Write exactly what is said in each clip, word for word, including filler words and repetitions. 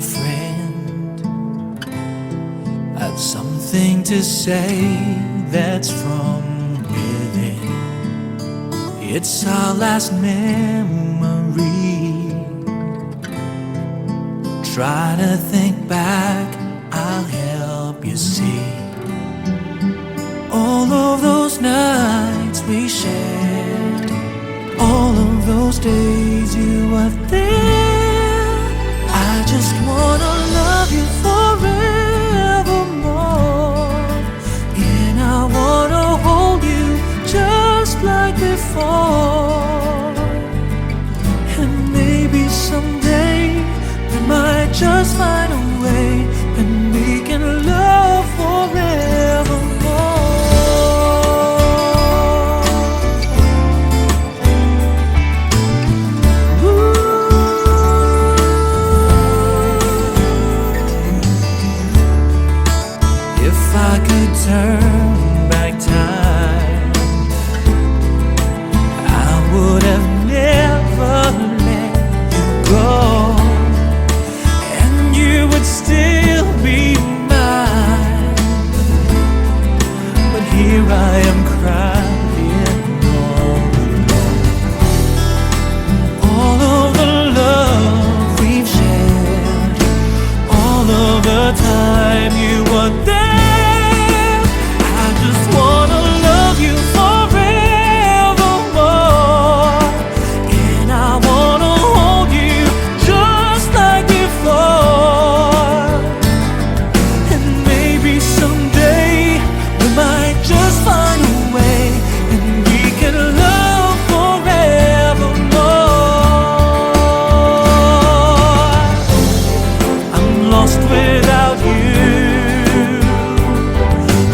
Friend, I've something to say that's from within. It's our last memory. Try to think back, I'll help you see. All of those nights we shared, all of those days you were there. I just wanna love you forevermore, and I wanna hold you just like before. And maybe someday we might just find a way, and we can love forevermore. Ooh, if I could turn back time, I would have never let you go, and you would still be mine. But here I am crying all alone. All of the love we've shared, all of the time you were there. I just wanna love you forevermore, and I wanna hold you just like before. And maybe someday we might just find a way, and we can love forevermore. I'm lost without you.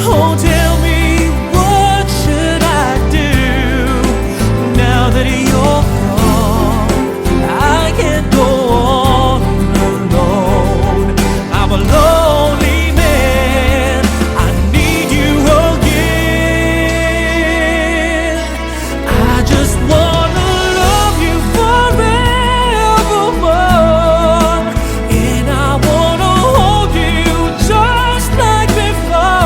Oh, tell me, what should I do now that you're gone? I can't go on alone. I'm a lonely man. I need you again. I just wanna love you forevermore, and I wanna hold you just like before.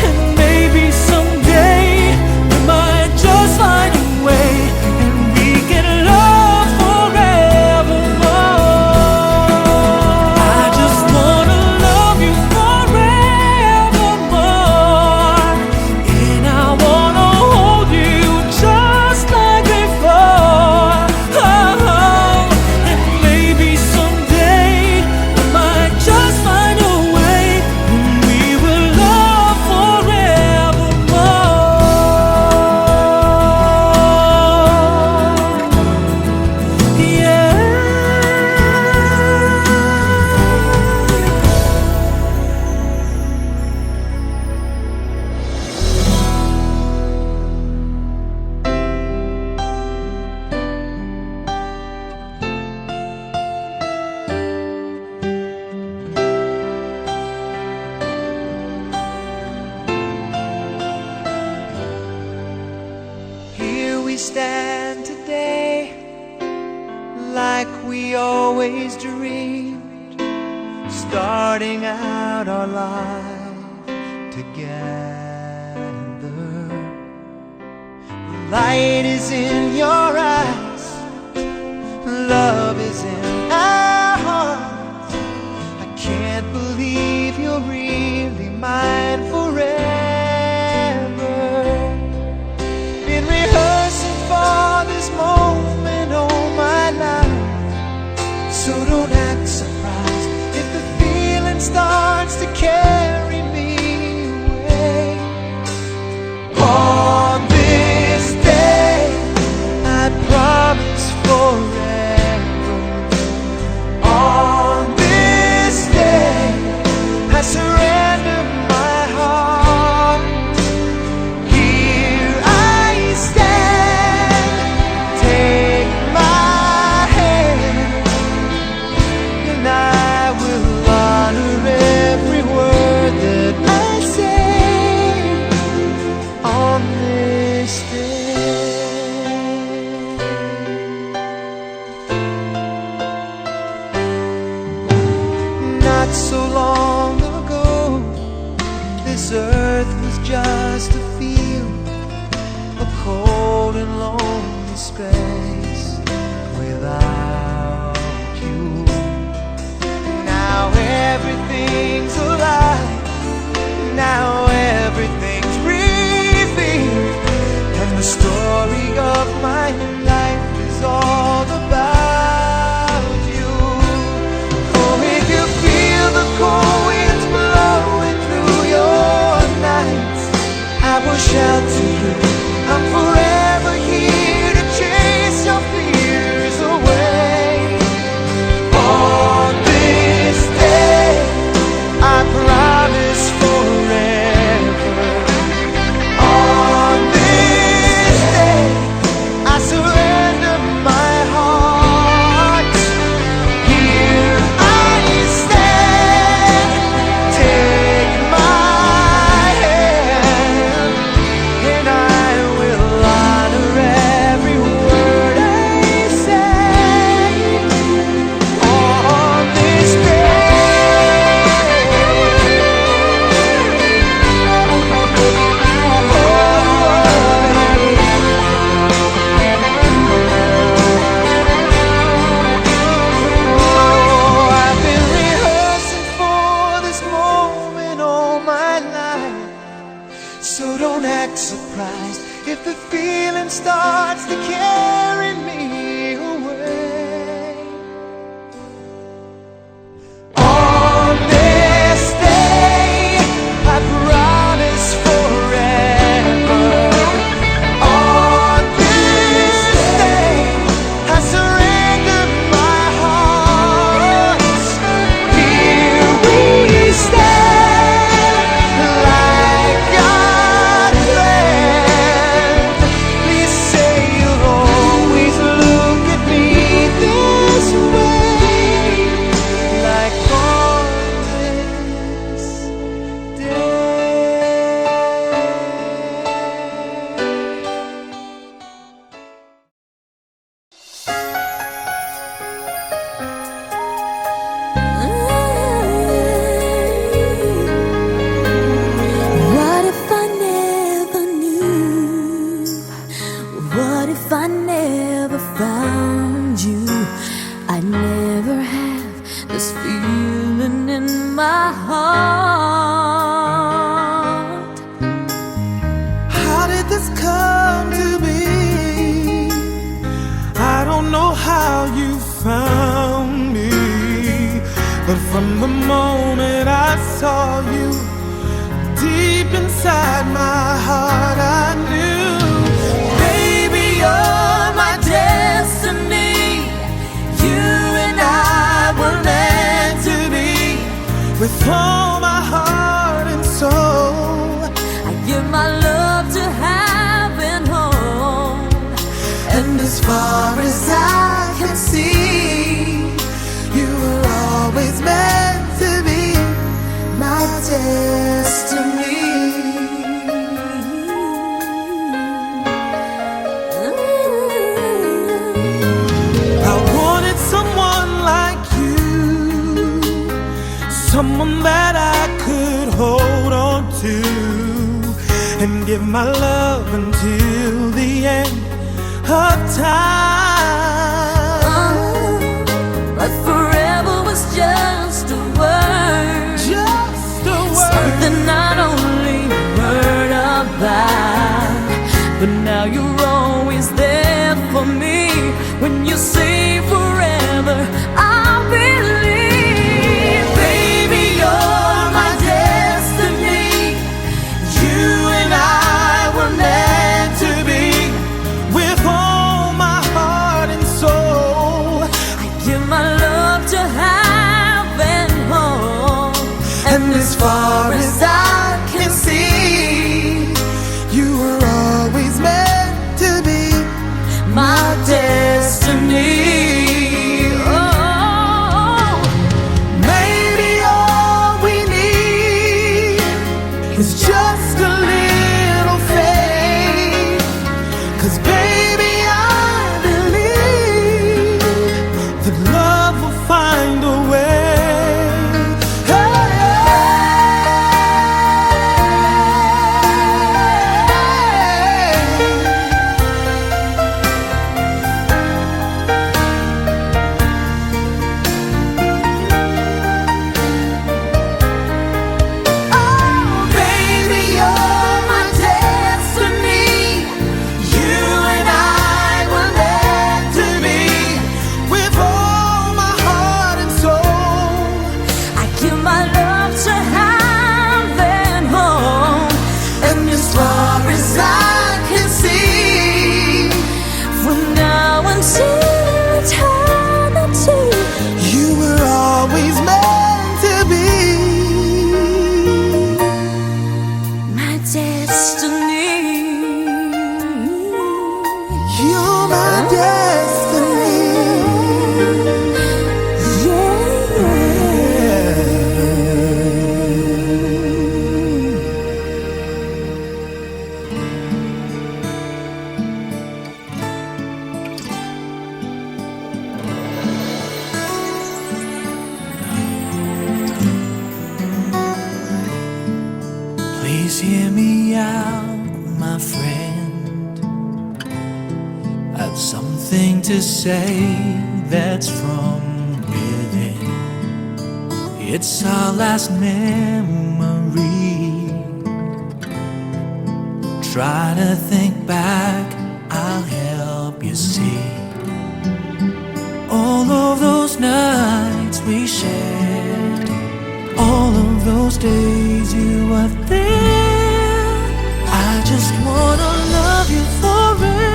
And maybe someday we might just find a way, and we can love forevermore. I just wanna love you forevermore, and I wanna hold you just like before. Oh, and maybe someday we might just find a way, and we will love forevermore. Yeah. Here we stand today, like we always dreamed, starting out our life together. Light is in your eyes, love is in our hearts. I can't believe you're really mine forever. Been rehearsing for this moment all my life, so don't act surprised if the feeling starts to carry me away. On this day, I promise forever. On this day, I surrender my heart. Here I stand, take my hand, and I will honor every word that I say. On This earth was just a field, a cold and lonely space without you. Now everything's alive, now everything's revealed, and the story of my life is all about you. Oh, if you feel the cold winds blowing through your nights, I will shout to you. I'm forever here to chase your fears away. On this day, I promise forever. On this day, I surrender my heart. Here I stand. Take my hand, and I will honor every word I say. On this day, oh, I've been rehearsing for this moment all my life. So don't act surprised if the feeling starts to carry me away. On this day, I promise forever. On this day, I surrender my heart. Here we stand, like God planned. Please say you'll always look at me this way, like on this day. What if I never knew? What if I never found you? I'd never have this feeling in my heart. How did this come to be? I don't know how you found me, but from the moment I saw you, deep inside my heart I knew, baby, you're my destiny. You and I were meant to be. With all my heart and soul, I give my love to have and hold. And as far as I can see, you were always meant to be my destiny. I wanted someone like you, someone that I could hold on to and give my love until the end of time. But forever was just a word. Just a word. Something I'd only heard about. But now you're always there for me. When you say forever, I believe. Baby, you're my destiny. You and I were meant to be. With all my heart and Hear me out, my friend. I've something to say that's from within. It's our last memory. Try to think back, I'll help you see. All of those nights we shared, all of those days you were there. I just wanna love you forevermore.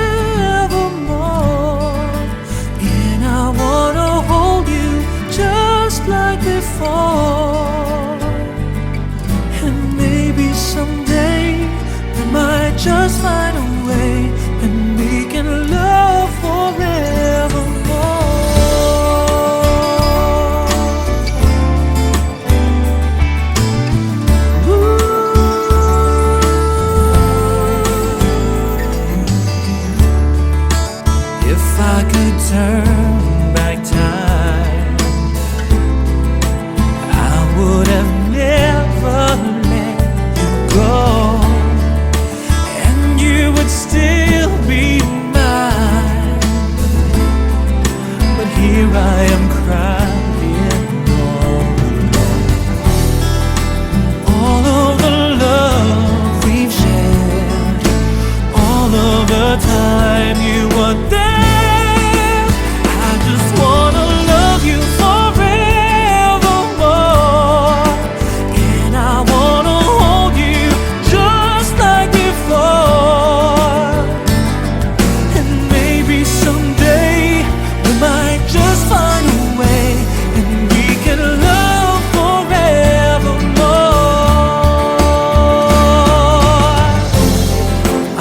And I wanna hold you just like before. And maybe someday we might just find a way and we can love forevermore. Ooh, if I could turn back time, I would have never let you go, and you would still be mine. But here I am crying all alone. All of the love we've shared, all of the time you were there. I just wanna love you forevermore. And I wanna hold you just like before. And maybe someday we might just find a way and we can love forevermore.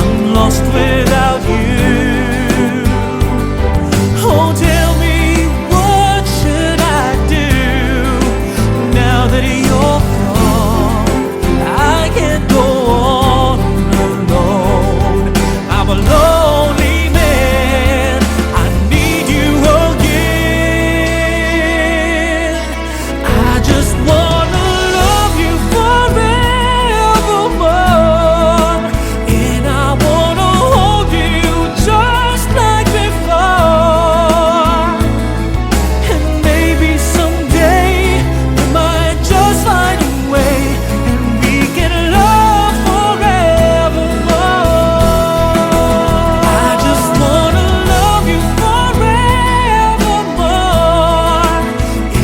I'm lost without you. Oh, tell me, what should I do now that you're gone? I can't go on alone. I'm a lonely man. I need you again. I just wanna love you forevermore, and I wanna hold you just like before. And maybe someday we might just find a way and we can love forevermore. I just wanna love you forevermore.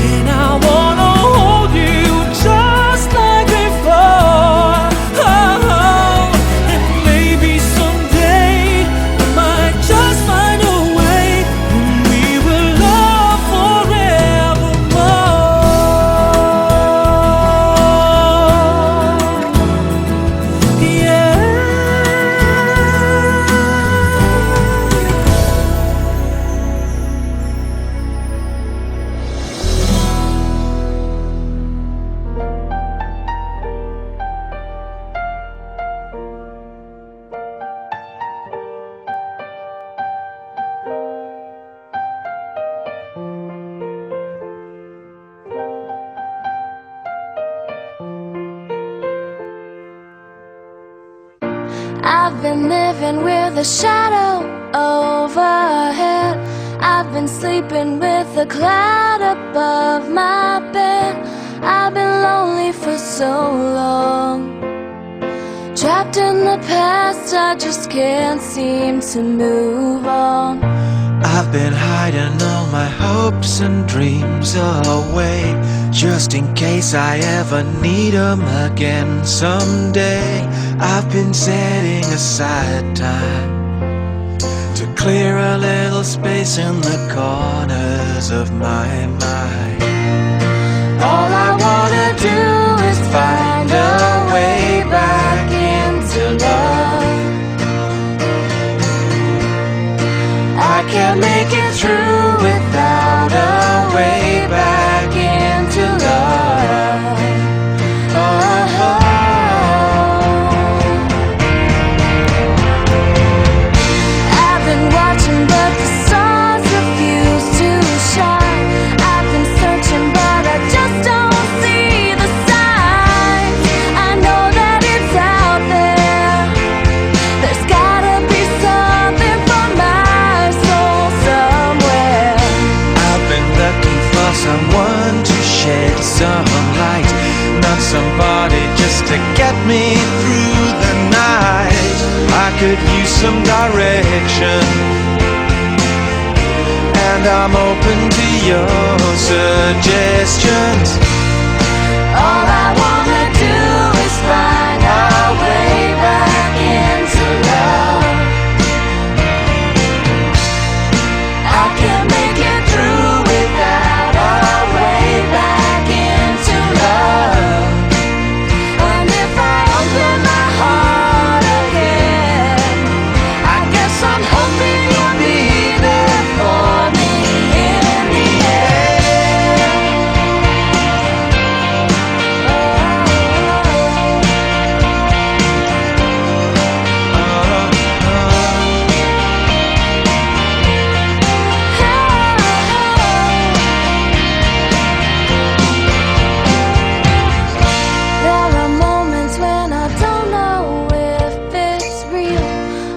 And I wanna hold you just like before. Oh, and maybe someday we might just find a way and we will love forevermore. Yeah. I've been living with a shadow overhead. I've been sleeping with a cloud above my bed. I've been lonely for so long. Trapped in the past, I just can't seem to move on. I've been hiding all my hopes and dreams away, just in case I ever need 'em again someday. I've been setting aside time to clear a little space in the corners of my mind. All I wanna do is find a way back into love. I can't make it through without a way back into love. Oh. I've been watching, but the stars refuse to shine. I've sunlight, not somebody just to get me through the night. I could use some direction, and I'm open to your suggestions. All I wanna do is find our way back into love. I can't make it through without our way back into love. And if I open my heart again, I guess I'm hoping you'll be there for me in the end. There are moments when I don't know if it's real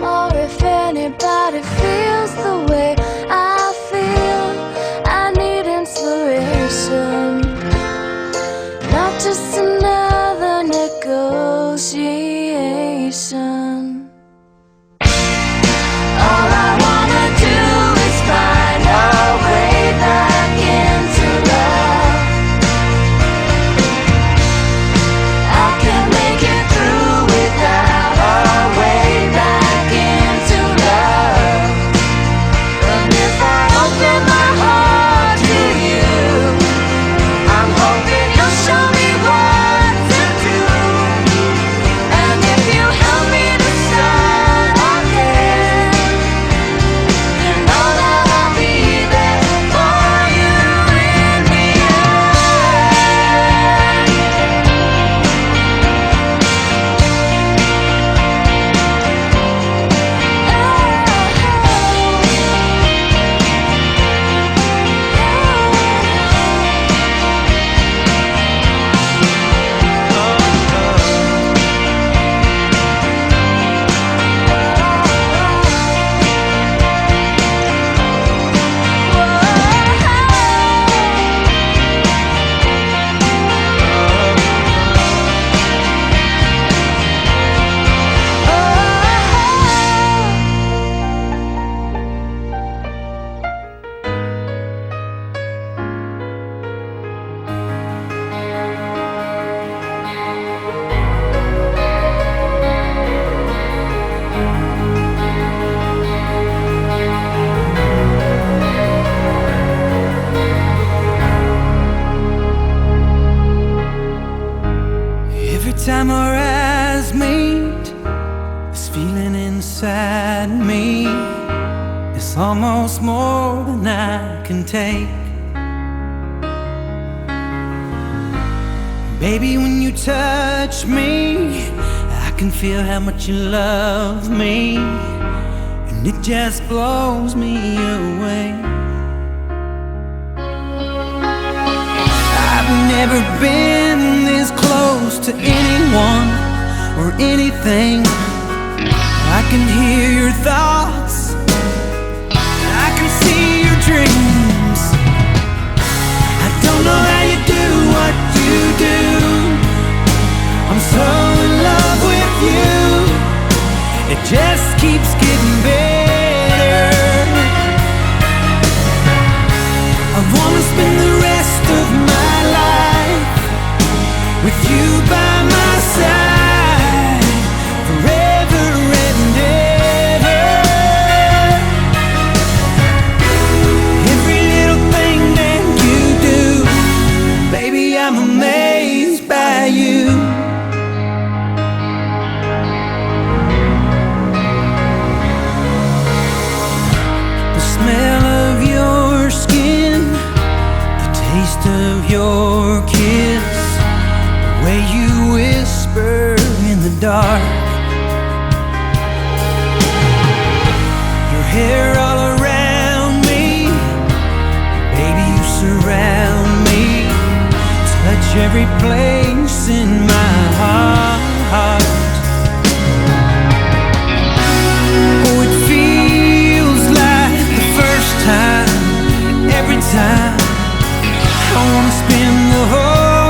or if anybody feels the way I feel. I need inspiration, not just another negotiation. All I wanna do is find our way back into love. I can't make it through without our way back into love. And if I open my heart to you, I'm hoping you'll show me what to do. And if you help me to start again, you know that I'll be there for you in the end. Every time our eyes meet, this feeling inside me is almost more than I can take. Baby, when you touch me, I can feel how much you love me, and it just blows me away. I've never been this close to anyone or anything. I can hear your thoughts. I can see your dreams. I don't know how you do what you do. I'm so in love with you. It just keeps getting better. I wanna spend the rest of my life with you by my side, forever and ever. Every little thing that you do, baby, I'm amazed by you. The smell of your skin, the taste of your kiss, the way you whisper in the dark, your hair all around me, baby, you surround me, touch every place in my heart. Oh, it feels like the first time, every time. I wanna spend the whole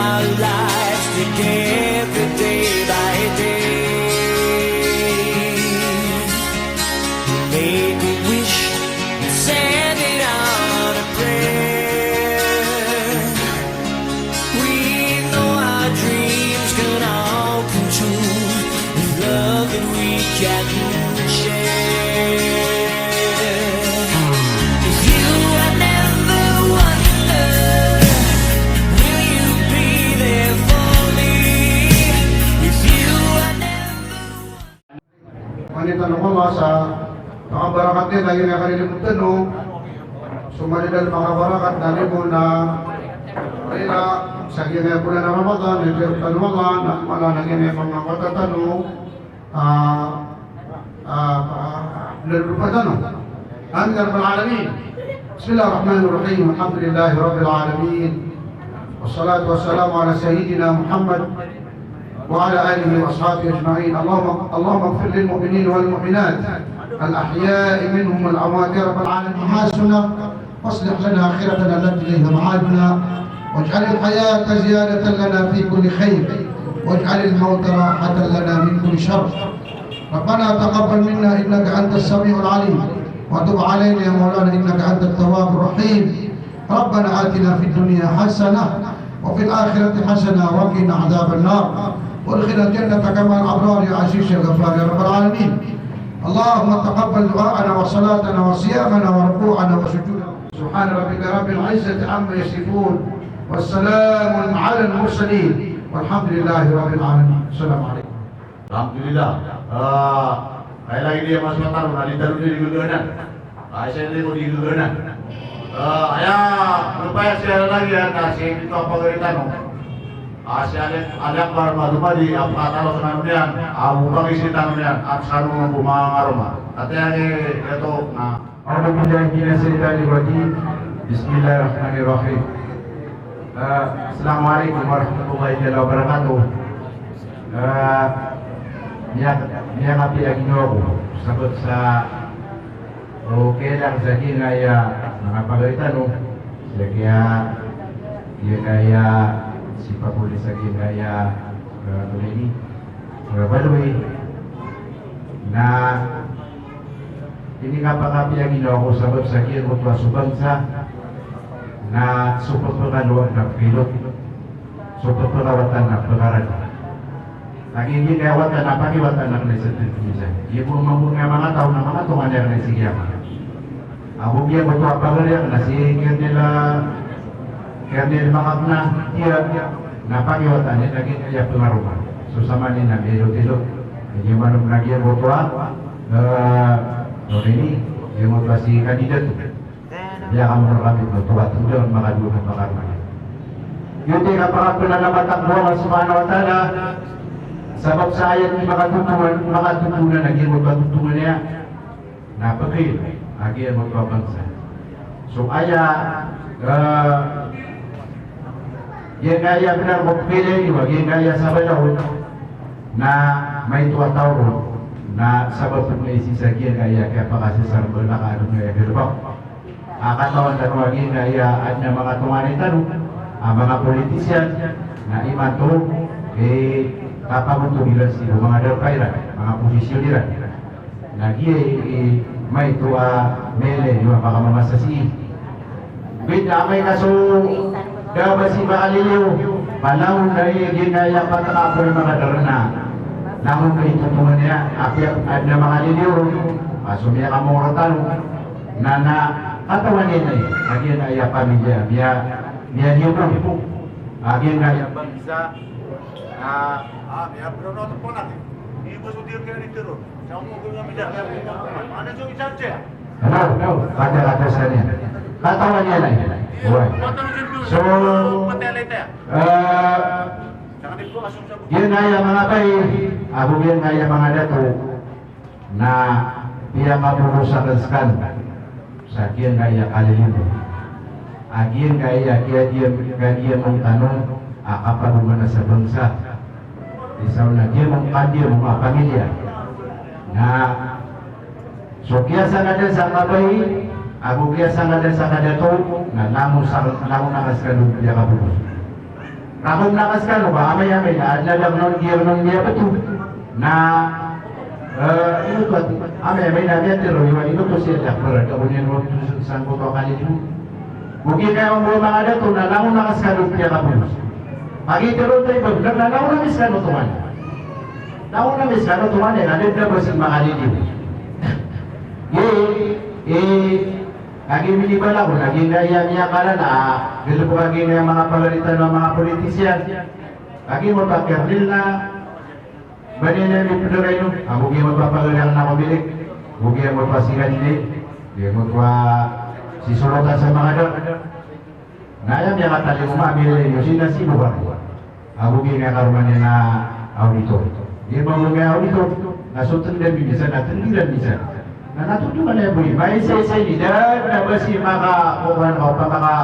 Our lives together day by day. Make a wish, send it on a prayer. We know our dreams can all come true with love that we can share. If you had never wondered, will you be there for me? If you had never Pangnin tano ko Allah sa makabarakat iyan a giyangkaya kalilimoon tano. So mala i da makabarakat na limo na rila sa giyangkaya bolan a Ramadan, na ipirot tano o Allah, na mala na giyangkaya manga wata tano, ah, ah, ah, na lulupa tano. Amin ya rabbal alamin. Bismillahir rahmanir rahim. Alhamdulillahi rabbil alamin. Wassalatu wassalamu ala sayyidina Muhammad وعلى آله وأصحابه أجمعين. اللهم، اللهم اغفر للمؤمنين والمؤمنات الأحياء منهم والأموات يا رب العالمين. أنفسنا وأصلح لنا آخرتنا التي إليها معادنا واجعل الحياة زيادة لنا في كل خير واجعل الموت راحة لنا من كل شر. ربنا تقبل منا إنك أنت السميع العليم وتب علينا يا مولانا إنك أنت التواب الرحيم. ربنا آتنا في الدنيا حسنة وفي الآخرة حسنة وقنا عذاب النار. وادخلنا الجنة مع الأبرار يا عزيز يا غفار يا رب العالمين. اللهم تقبل دعاءنا وصلاتنا وصيامنا وركوعنا وسجودنا. سبحان ربك رب العزة عما يصفون. وسلام على المرسلين. والحمد لله رب العالمين. السلام عليكم. Alhamdulillah. Ah, aya lagid iyan a masowa tano na di tano di gaganan. Ah, isa di ko di gaganan. Ah, aya, lupa ya siya lagi ya, na si ito a pagari tano. Ah, si Alek, Alek Akbar Madumadi, a pakataro sa tano niyan, a bumagi sa tano niyan, at sa ano nga bumangaroma. At aya ni, ito, na, أعوذ بالله من الشيطان الرجيم. بسم الله الرحمن الرحيم. Ah, Assalamu alaikum warahmatullahi taala wabarakatuh. Ah, miya-, miyakapiya ginawa ko sabap sa, o, kailangan sa giyangkaya manga pagari tano, sa giya, giyangkaya sipapuli sa giyangkaya, ah, tulini. Ah, by the way, na Ini kapakapiya ginawa ko sabap sa giyangkoto a so bangsa na so pphakalowa na pkhailot, so pphakawatan na pkharad. Lagid giyangkaya watan na pakiwatan akn na isa dn pn isa. Giya bo mambo nga manga taw na manga tonganay akn na isa giyangkaya. Ago giyangkoto a pagari akn na si Colonel, ah, Colonel Makakna, giya na pakiwatan iyan na giyangkaya pngaroma. So saman iyan na miyailot-ilot. Giya manom na giyangkoto a Eh, so ini, giyangkoto a si kandidat. Iya ka muna kami, no, tuwa, tuwa, makadowa, makadowa. Giyoto i kapakapanalamat ko ko Allah Subhanahu wa Ta'ala, sabap sa ayat i makatotonan, makatotonan a giyangkoto a totonan iyan. Na pkhail a giyangkoto a bangsa. So aya, eh, giyangkaya bnar ko pkhailay niyo, giyangkaya sabala on, na maito a taw ron, na sabap na isa sa giyangkaya kiyapakasasar bala ka adn a aya galbk. A katawan tano a giyangkaya adn a manga tonganay tano, a manga politician, na imanto, eh, kapagontog iran sii ko manga darpa iran, manga posisyon iran. Na giya i, i, maito a mele niyo a makamamasa sii. Bida amay ka so da ba si makaliliyo, ba langon da i giyangkaya patak a apoy makadarna. Langon da i totongan iyan, apiya adn a makaliliyo ron, a so miyakamawratan ron. Na, na, katawan iyan na i, a giyangkaya pamilya, miya, miyaliyo ron. A giyangkaya bangsa, a, a, miya, Hello, hello. Kata-kata sa niyan. Katawan iyan na. Oway. So, eh, giyangkaya manga bai, ago giyangkaya manga dato, na piyakaporos akn skano. Sa giyangkaya kalilimo. A giyangkaya kiyadiyam, kadiyamn tano a kapagoman sa bangsa. Isa on a giyangkaya kadiyamn a pamilya. Na so kiyasangkadan sa kabai, ago kiyasangkadan sa kadato, na langon sa, langon a skano piyakaporos. Rakom na ka skano ka amay-amay na adn a da knon giya knon miyabto. Na, eh, ino oto a, amay-amay na miyatero iwan ino oto si Allah, pd a ko niyan oto sangkoto a kaliliyo. Ogaid na aya mambo a manga dato na langon a ka skano piyakapolos. Pagitero oto i bnar na langon ami skano oto man. Langon ami skano oto man, na da dn a ba si makaliliyo. Giya, eh, Lagid o minibalak on, lagid o aya miyakalala, ah, galbk lagid o manga pagari tano a manga politician. Lagid o manga pagari na, ba niyan mipndg a ino, ah, ogaid o manga pagari na komilik, ogaid o manga sigan ini, ogaid o manga sisolotan sa manga dr. Na aya miyakatalingoma a miyalay iyo sii na si Bukhari. Ago giya karoma niyan a auditor. Giya mambo a auditor na so tndan iyan na tndiran iyan. Na natotoman iyan bo i maisaisa ini da, da ba si maka, o ba na, o ba maka,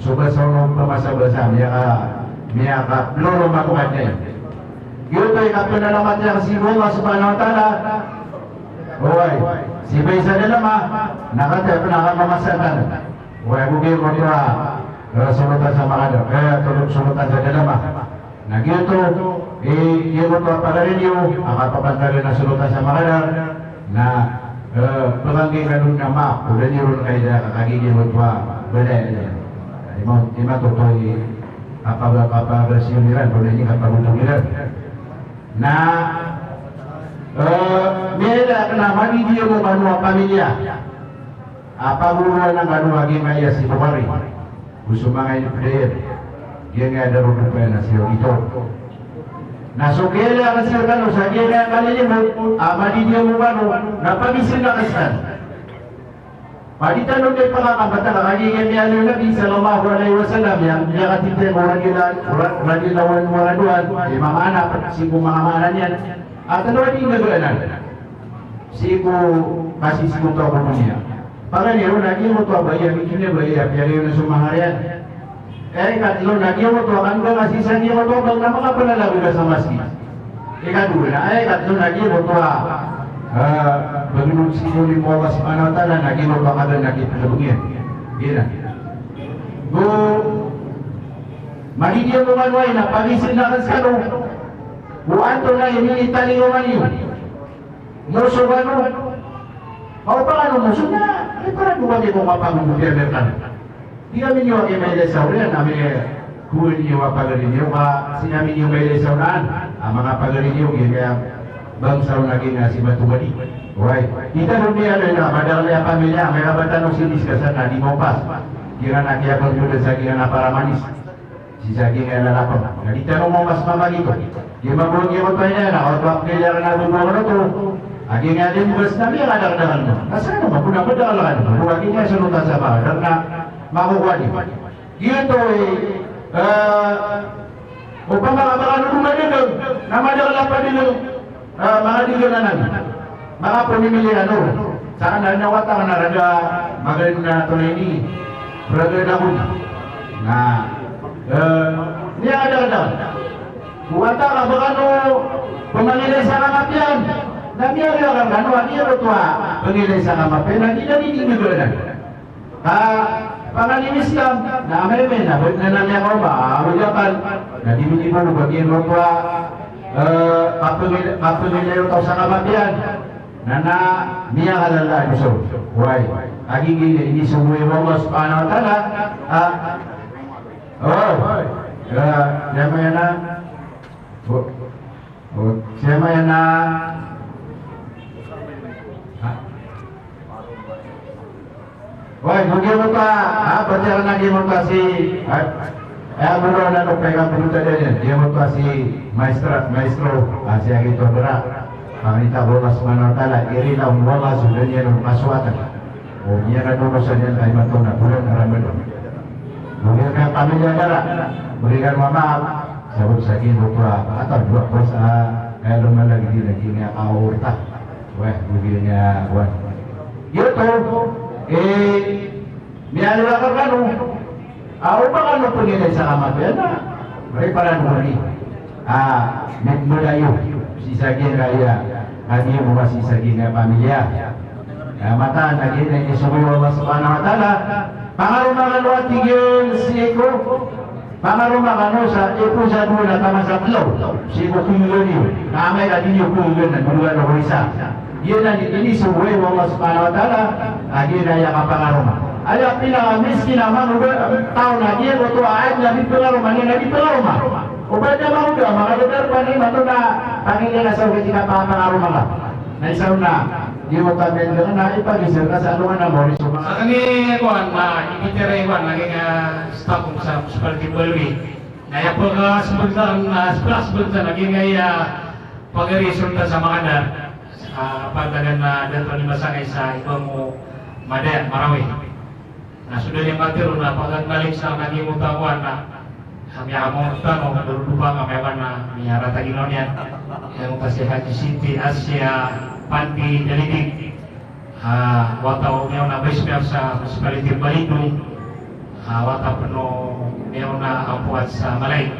so ba sa ono ba masa ba sa miyaka, miyakaplolo mako kadn iyan. Giyoto i kapnalamat iyan sii ko Allah subhanahu wa ta'ala. Oway, sii ba isa dalama, na kata pnaka mama sa tano. Oway, ago giyoto a, eh, solotan sa manga dr, eh, tolok solotan sa dalama. Na giyoto, eh, giyoto a pagari niyo a kapapantagan a solotan sa manga dr, na, eh, paganggi kano na maap, o da niyo ron kaida ka kagiya giyoto a balay niyan. Di ma, di matoto i kapag, kapagrasiyon iran, o da niyo kapagotong iran. Na, eh, miyada kna a madidiyamo kano a pamilya. A pagoroan angkano a giyangkaya si Bukhari. Go so manga inipd iyan. Giyangkaya da ron pn a si auditor. Na so kiyaliyakan siran kano sa giyangkaya kalilimo a madidiyamo kano na pagisindakan skano. Padi tano di pangakambata ka giyangkaya miyaaloy o Nabi sallallahu alaihi wasallam iyan, miyakatitay ko radiyallahu, radiyallahu anhu wa raduan, di manga maana, sii ko manga maana niyan. A tano a di nggagaan sii ko kasisikoto ko doniya. Pagari ron a giyoto a ba iya mikina ba iya piyariyo na so mahar iyan. Aya ikatlo na giyoto a kangga ka sii sa giyoto a ba na makapnalagoy ka sa masgit. Ikadowa na aya ikatlo na giyoto a, ah, baginon sii ko limo o Allah subhanahu wa ta'ala na giyoto a kaga na kipnabong iyan. Giya. Go, madidiyamo kano aya na pagisindakan skano. Go antonaa i minitalingoma niyo. Moso kano. Ka o ba kano moso na, ay, para di kami ko kapagogop iyan rkano. Di kami niyo aki mailay sa oriyan, ami, eh, kowaan iyo a pagari niyo, ka sii kami niyo mailay sa oriyan, a manga pagari niyo, giyangkaya bangsa on a giyangkaya si Batogadi. Oway. Di tano miyaaloy na madakl a pamilya, amay ka ba tano sii diskasan na di maopas. Giyanan a kiyapanggoda sa giyanan a para manis. Sii sa giyangkaya lalapang. Na di tano maopas mambo giyoto. Giya mambo giyoto a ina, na oto a pkhailay akn a babo akn oto. A giyangkaya di mbass na miyakadakdakl on. Na skano mambo na madakl akn. Mambo a giyangkaya solotan sa manga dr na makokowa niyo. Giyoto i, eh, opama ka ba kano madakl, na madakl a padakl. Ah, manga di gana nan. Manga pamimiliya ano. Sa kna na wata kna raga magan na tonay ni. Raga na kon. Na, eh, niya ada kna. Wata ka ba kano pamangilay sa kamapiya. Na miyaaloy akn kano a giyoto a pangilay sa kamapiya. Na di na di di gana. Ka panganin Islam, na amay-amay na, na, na miyakaoma, a, awidakan, na di minibono ba giyoto a, eh, kapangil-, kapangilay o taw sa kamapiya, na, na miyakalala a dosa. Oway, kagiya giya inisogo o Allah subhanahu wa ta'ala, a, o, eh, aya maana, o, O, siyama iyan na. Ha? Oway, go giyoto a, ha, pati anan a giyoto a si, ha? Aya bo na, na, no, pay ka bo ta dn iyan. Giyoto a si maestra, maestro, a, si Agito Bra. Pangni ta ko Allah subhanahu wa ta'ala, irila on o Allah so da niyan on kasowatan. O, iyan a dosa niyan a imanto na bolan a Ramadan. Bgay ka kami dn a dara, bgay ka mamaap. Sabap sa giyoto a, atag dowa ko sa, kaya lomalag di lagi niya kaorta. Wah, bgay niya, wah. Giyoto, eh, miyaaloy akn rkano. A, o ba kano pangilay sa kamapiya na, riparan ko ni. A, mid-, mid-, ayo, sii sa giyangkaya, kami mo sii sa giyangkaya pamilya. A, mataan a giya inisogo o Allah subhanahu wa ta'ala, pangaroma kano a tig iyan sii ko, Pangaroma kano sa ipoon sa dowa na taman sa tlo, sii ko koygan iyo. Na amay ka di niyo koygan na dowa na ko isa. Giyanan i inisogo o Allah subhanahu wa ta'ala, a giyanan i kapangaroma. Aya pinakamiskin a manga taw na giya oto a adn a di pangaroma, niyan a di pangaroma. O ba adn a manga taw a makadarpa niyan oto na pangilay na sa oto i kapangaroma ka. Na isa on na, di mo kami na ipagizir ka sa alongan a mori so manga. Sa kani, kowan, na, ibitira, kowan, lagid a staff sa municipality o Balwe. Na aya pkasbgtan, na pkasbgtan, lagid a, ah, pagari Sultan Samangandar. Ah, pantagan na Dato Limasangay sa iba mo Madaya, Marawi. Na so da niyan katharo na pagkaknalik sa kagimotawan na, ah, miyakamoto tano, darodopa nga miyawan na miyarata ginawa niyan. Aya mo ka si Haji Siti Asia Panti Dalidig. Ah, wata o miyaona Vice Mayor sa Municipality o Balintong. Ah, wata pn o miyaona Ampuat sa Malay.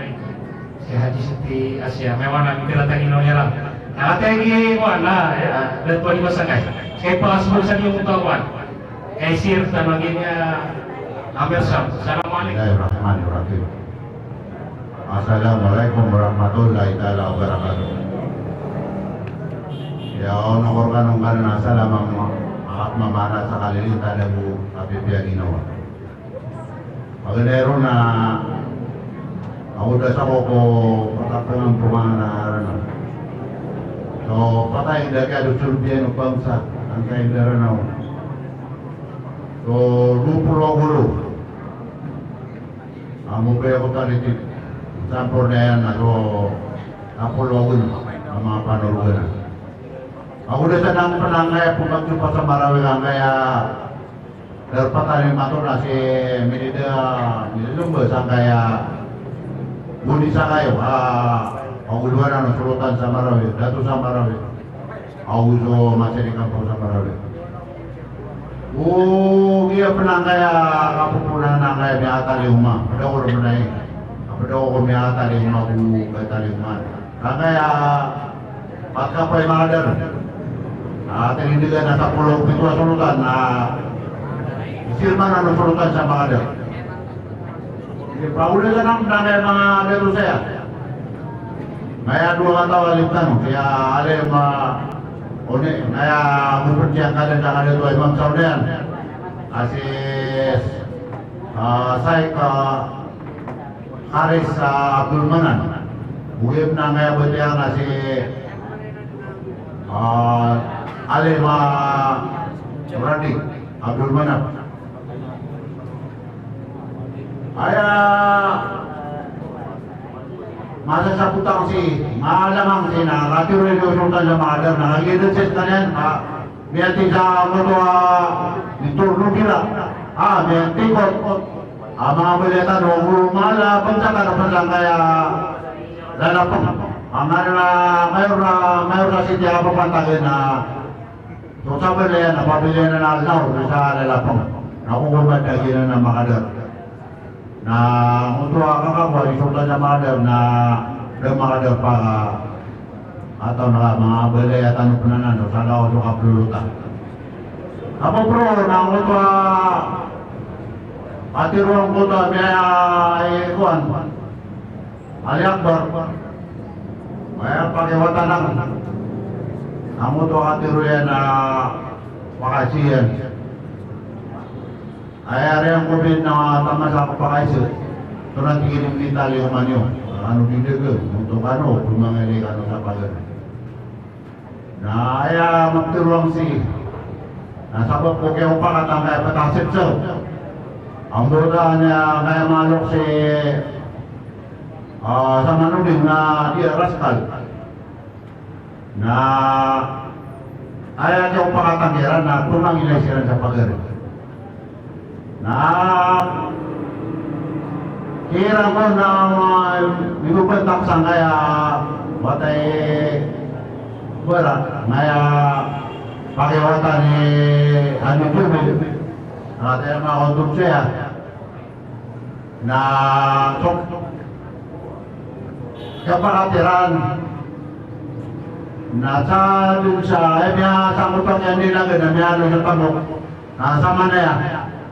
Si Haji Siti Asia, miyaona mikarata ginawa niyan. Na katii ko ana, ah, Dato Limasangay. Sa ipasbor sa giyoto a kowan. Kay sir, tano gini, ah, Amir Sam. Assalamualaikum. Bismillahirrahmanirrahim. Assalamualaikum warahmatullahi taala wabarakatuh. Aya on a korkan on kanan a salam a ma-, a mamaana sa kalilintad ago kapipiya ginawa. Paganay ron na ako da sa ko ko patapangan pamana Ranaw. So, patay da kaya do sulbiyan o bangsa, angkaya da Ranaw. So, dua polo ago walo. Amo ba ako talitik. Sampurna iyan na so, dua polo ago walo a manga panologan. Ako da sa nang pnangkaya pmagsopa sa Marawi angkaya Darpa tano mato na si Milida, Milida Lumba sangkaya Boni Sakayo, ah, pangoloan o solotan sa Marawi, dato sa Marawi. Ago so masirikan po sa Marawi. O, giya pn angkaya kapoponan angkaya miyatalingoma. Pd ako roo pn ai. Pd ako ko miyatalingoma, ko miyatalingoma. Angkaya Pagkapay manga dar. Ah, tinidigan a sapolo pito a solotan, ah, sirman a solotan sa manga dar. Di pagoda sa nang, nang manga dato saya. Maya dowa kataw a liptan, kaya alim, ah, oni, maya muped kaya kada sa kada dowa imam sa onian. Asis, ah, Saik, ah, Haris, ah, Abdul Manan. Bugim na ngaya batiya na si, ah, Alim, ah, Radi Abdul Manan. Aya masa sa putang si, malamang si na, rati ro ito sultan sa manga dar na, lagi ito sa kaniyan, ah, Miyati sa moto a mitorno kira. A, miyati kot. A, manga baliya tano, o mala pn sa tano pn sangkaya lalapang. A, manga na mayor na, mayor na siti a papantagan na. So sa baliya na, pabiliya na na law, sa lalapang. Na ko ko madagi na na makadar. Na ngoto a kakakowa i Sultan sa Makadar na da Makadar pa ka ataw na ka manga balay a tano pn anan o sa lawas o kaplolotan. Apo pro na ngoto a katiroan ko to a miya i kowan, Ali Akbar. Maya pakiwatan ako. Na ngoto a katiro iyan a pakasiyan. Aya riyan ko bin na taman sa kapakaiza. Tonaa tig iyan i minitalingoma niyo. Kano di dagang, onto kano, pmangalay kano sa pagan. Na aya maptero angsi. Na sabap ko kiyaopakat angkaya patasit so. Ambotaan iyan angkaya malok si, ah, Samanudin na di raskal. Na aya kiyaopakat angkaya iran na pmangilay siran sa pagar. Na kiran ko na, ah, migobantak sangkaya wata i bara, na aya pakiwatan i Ami Jomel. Na kata iyan a makaontog saya. Na so kiyapakat iran na sa dn sa, eh, miyasangkopan iyan di lagid na miyaalo sa tamok. Na samanaya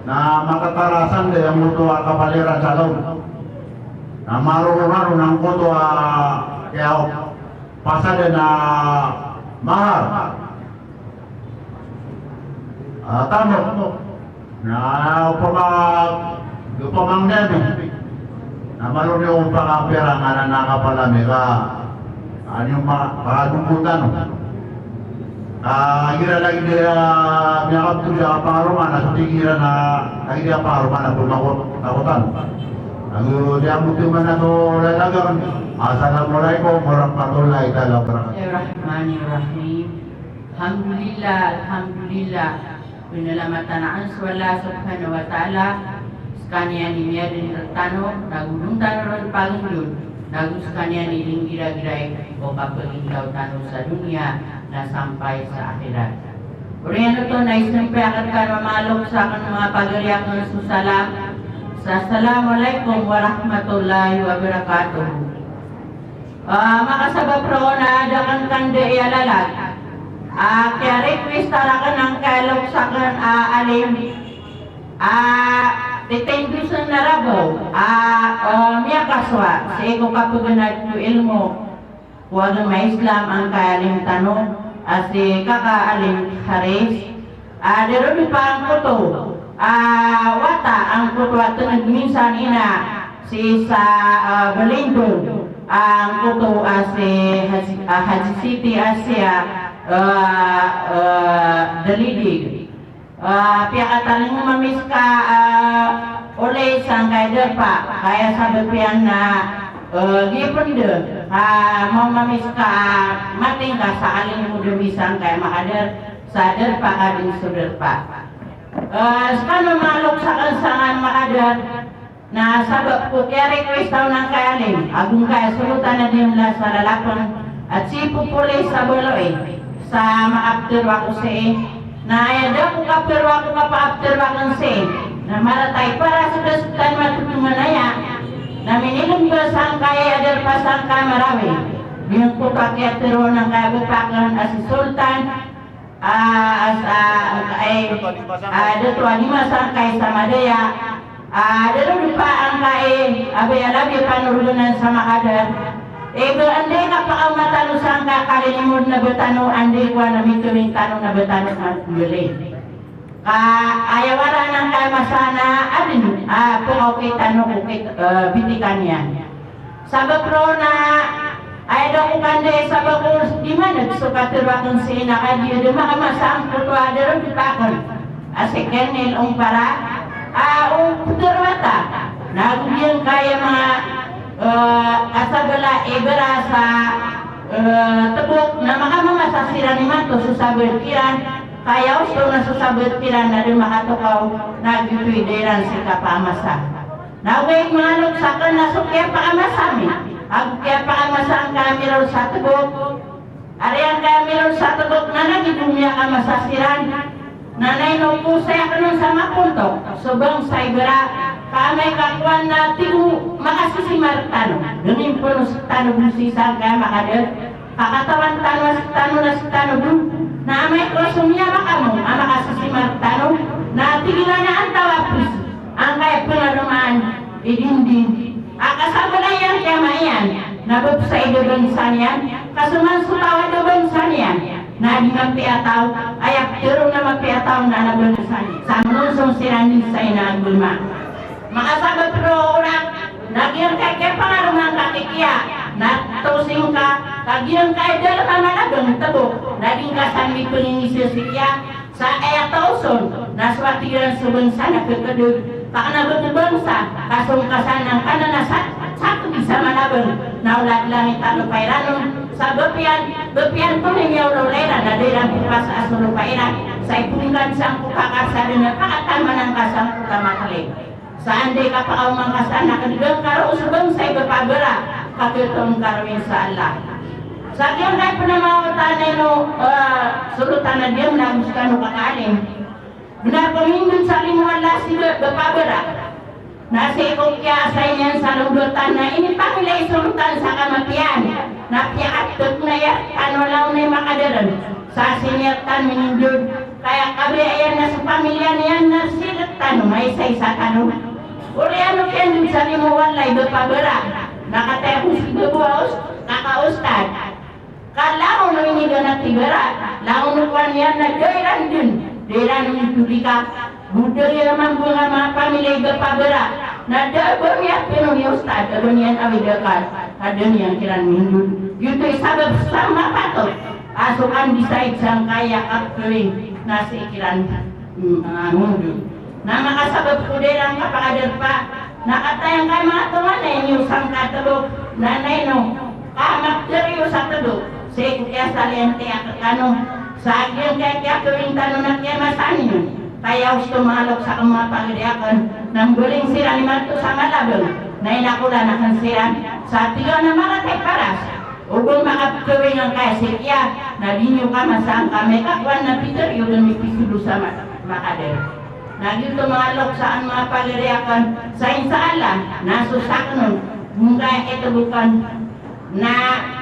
na matatarasan da iyan oto a kapaliran sa law. Na marororaro na angkoto a kiyapasadan a mahar a tamok. Na opama, opama ngdami na malo niyo pakapiyarangan a kapalami ka, ano ma-, kadokot tano. Ka igira lagid a miyakapto sa pangaroma na so tig iran a lagid a pangaroma na pemakotan. Ago di amot man a so lalagan. Assalamualaikum warahmatullahi taala wabarakatuh. Bismillahirrahmanirrahim. Alhamdulillah, alhamdulillah. Pinalamatan a so Allah subhanahu wa ta'ala, sekaniyan i miyaden rektano, nago den tano ron pagendon, nago sekaniyan i den gira-girai o kapagintaw tano sa doniya na sampay sa akhirat. Oriyan oto na isempay aken kano a manga loks aken, manga pagari aken so salam. Sa assalamualaikum warahmatullahi wabarakatuh. Ah, makasabap roo na da aken kanda i alalag. Ah, kiya-request raken angkai a loks aken a alim. Ah, titindosn a rabaw. Ah, ah, miyakasowa sii ko kapaganad ko ilmo ko agama Islam angkai a alim tano a si Kaka Alim Haris. Ah, darodopa angkoto a wata angkoto a tenged minsan ina sii sa, ah, Balindo, ah, angkoto a si Haji, ah, Haji Siti Asia, ah, ah, Dalidig. Ah, piyakatalingoma mi ska, ah, olay sangkai darpa, ka aya sabap iyan na, ah, giya pn da, ah, mawma mi ska, ah, matingka sa kalingoma mi sangkai makadar sa darpa ka dn so darpa. Eh, skano manga loks aken sangkai makadar, na sabap ko kiya-request aken angkai a alim, ago ngkai a solotan a di mala sa lalapen, a sii popolis a baloy, sa makaptharo ako sii, na aya da ko kaptharo ako kapakaptharo aken sii, na marata i para so da sktano matotongan aya, na minilmbas angkai a darpa sangkai a Marawi, giyangkoto a kiyatharo angkai a bapa aken a si Sultan, Ah, as, ah, angkai, ah, Dato a Dima sangkai sa Madaya, ah, darodopa angkai a baya labi a panoroganan sa makadar. Igira anda i kapakaoma tano sangkai a kalinimod na ba tano, anda i kowan a mikawing tano na ba tano na mbali. Ka aya waraan angkai a masa na adn, ah, pkaokit tano ko kit-, eh, bitikan iyan. Sabap roo na aya da ko kanda i sabap ko di maneg so katharo aken sii na kagiya da makamasa angkoto a darodopa aken a si Colonel Ongpara, a o ptharo a ta. Na ago giyangkai a manga, eh, kasabala i bara sa, eh, Tebok na makamamasa siran imanto so sabaad kiran, ka aya osto na so sabaad kiran na da makatokaw na giyoto i da iran sii kapamasa. Na ogaid manga loks aken na so kiyapakamasa mi, ago kiyapakamasa angkai a Mirol sa Tebok, ari angkai a Mirol sa Tebok na lagid o miyakamasa siran, na ino ko saya aken on sa mapontok so bangsa i bara, ka amay ka kowan na tig o makasisimar tano, dn impono sktano bo sii sangkai a makadar, ka katawan tano a sktano na sktano bo, na amay ka so miyamakamong a makasisimar tano, na tig iran a antawaa pn angkai a pngaromaan i dindin a kasabala iyan kiyama iyan, na ba pn sa ida bangsa niyan, ka so man so taw a ida bangsa niyan, na di mapiya a taw, aya ptharo na mapiya a taw na na bangsa niyan. Sa monsong siran di sa ina agama. Makasabap roo orak, na giyangkai a kiyapangaroma ngka ki kiya, na tosing ka, ka giyangkai a dalem a Malabang Tebok, na di ngka san mipngingiza si kiya, sa aya taw son, na so a tig iran so bangsa na kekadeg, ka kna ba ko bangsa, ka so ngka san na ngka na na sa, sa kedi sa Malabang, na o lad langit a lopa iran on, sa ba piyan, ba piyan pn i miyaolaola iran, na da iran pphasa a so lopa iran, sa ipon ngka sangkoto a kasada na pakataman angka sangkoto a makli. Sa anda i kapakaoma ngka san na kdgan ka roo so bangsa i bapabara, ka ketoon ka roo insha Allah. Sa giyangkai pn a manga wata na ino, eh, solotan a diyam na ago skano kakaalim. Bnar ko mindod sa limo o Allah si ba-, bapabara. Na sii ko kiyaasay niyan sa lombotan na inipangilay solotan sa kamatiyan. Na piyakatk na iya, ano law na i makadaren. Sa sii niyan tano minindod, ka aya kabaya iyan na so pamilya niyan na sii rktano, maisaisa tano. Oriyan o Ken sa limo walay ba pabara. Na kataya ko si babo a us-, kaka ustad. Ka langon o iniganat i bara, langon o kowan iyan na da iran dn, da iran mitolika. Go da iran mambo a manga pamilya i ba pabara. Na da a ba miyapeno i ustad, a ba niyan awid akal, ka da niyan kiran mindod. Giyoto i sabap sa mapatot a so undecided sangkaya kapkawing na sii kiran, mm, ah, mindod. Na makasabap ko da iran kapakadarpa, na kataya angkai manga tonganay niyo sangka tlo, na naino ka maptharo iyo sa tlo, sii ko kiyasaliyan tano, sa giyangkai kiyakawing tano na kiyamasa niyo. Kaya osto manga loks akn mapagari akn, na mbaling siran imanto sa Malabang, na inakolan akn siran sa tig iyan a maratay paras. O ba makapkawing angkaya sii kiya, na di niyo kamasa angka makakowan na pitharo iyo dn mipisolo sa ma-, makadar. Na giyoto manga loks akn mapagari akn, sa insha Allah, na so sakn on, go angkaya kitobokan, na,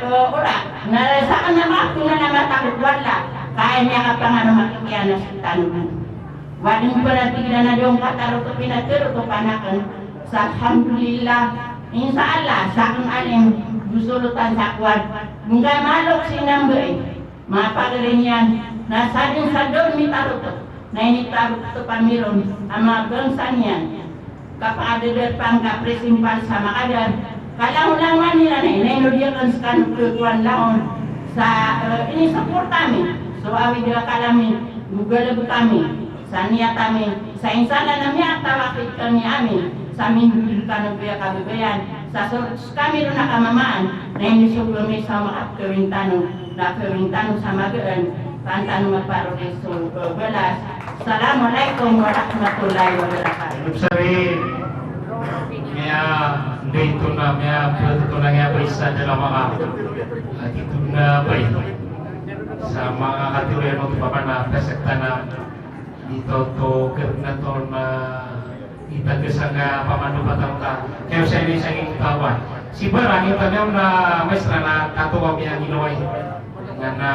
eh, ora, na sakn na maptharo na matakot o Allah, ka aya miyakapangano makikiyanas tano. Wadn pn a tig iran a di on katarotop i pinatarotop akn. Sa alhamdulillah, insha Allah, sakn alim, go solotan sa kowan. Go angkaya manga loks i nambai, mapagari niyan, na sadn sa da on mitarotop, na initarotop ami ron a manga bangsa niyan. Kapakadadar pangka principal sa makadar, ka langon-langon iran na inaino di akn skano khakowan langon sa, eh, inisoporta ami so awid a akal ami, go galbk ami sa niyat ami, sa insha Allah na miyatawakid kami ami sa mindod rkano bo a kababayaan, sa so, skami ron a kamamaan, na inisogo ami sa makapkawing tano, na kawing tano sa magaan, ka an tano maparodi so, eh, balas. Assalamualaikum warahmatullahi wabarakatuh. Ibsari, miya, ndai tona, miya, pwede tona, miya, ba isa dala manga, ati tona, ba isa. Sa manga katiroyan o topama na, pesektana, ito to, kerna tona, ita gesanga pamando patang ta. Kaya saya ini saya ingin tawa. Si barang ita niya na mesra na tato kami yang inaway. Na, na,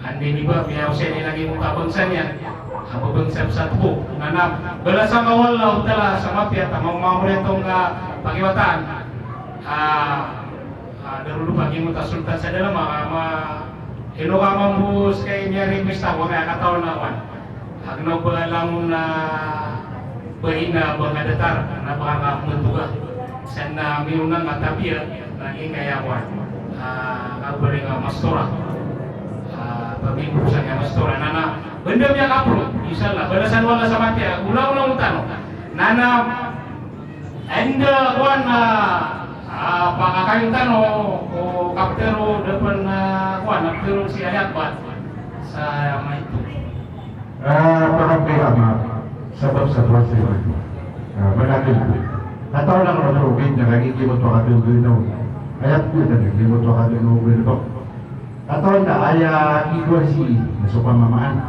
Andi niba miyaosay niyan lagid o kabangsa niyan, a babangsa sa tbo. Na, na balasan ka o Allah Ta'ala sa mapiya a mamamori a tonga pakiwataan. A, a, darodopa giyangkoto a sultan sa dalama, a, ma, ino ka mambo ska i miyari pista ko kaya katawan na wan. Agno ba langon na ba ina ba nga datar na ba nga mbentuga. Sen na miuna nga tabiya na ingkaya wan. A, nga bari nga mastora. A, pabindu sa nga mastora. Na, na benda miya kapro. Insha Allah. Balasan wala sa matiya. Ula-ula utano. Na, na enda wan, a, a, pakakain tano o kaptero depan, a, wan, kaptero si ayat bat. Sa maito. Ah, pakapiya ama, sabap sa tuwa sa iman. Ah, manakil ko. Kataw lang ako sa ubid na lagi di mo tuwa ka doon doon. Ayap ko na di mo tuwa ka doon doon. Kataw na aya ikuwa si, na so kamamaan.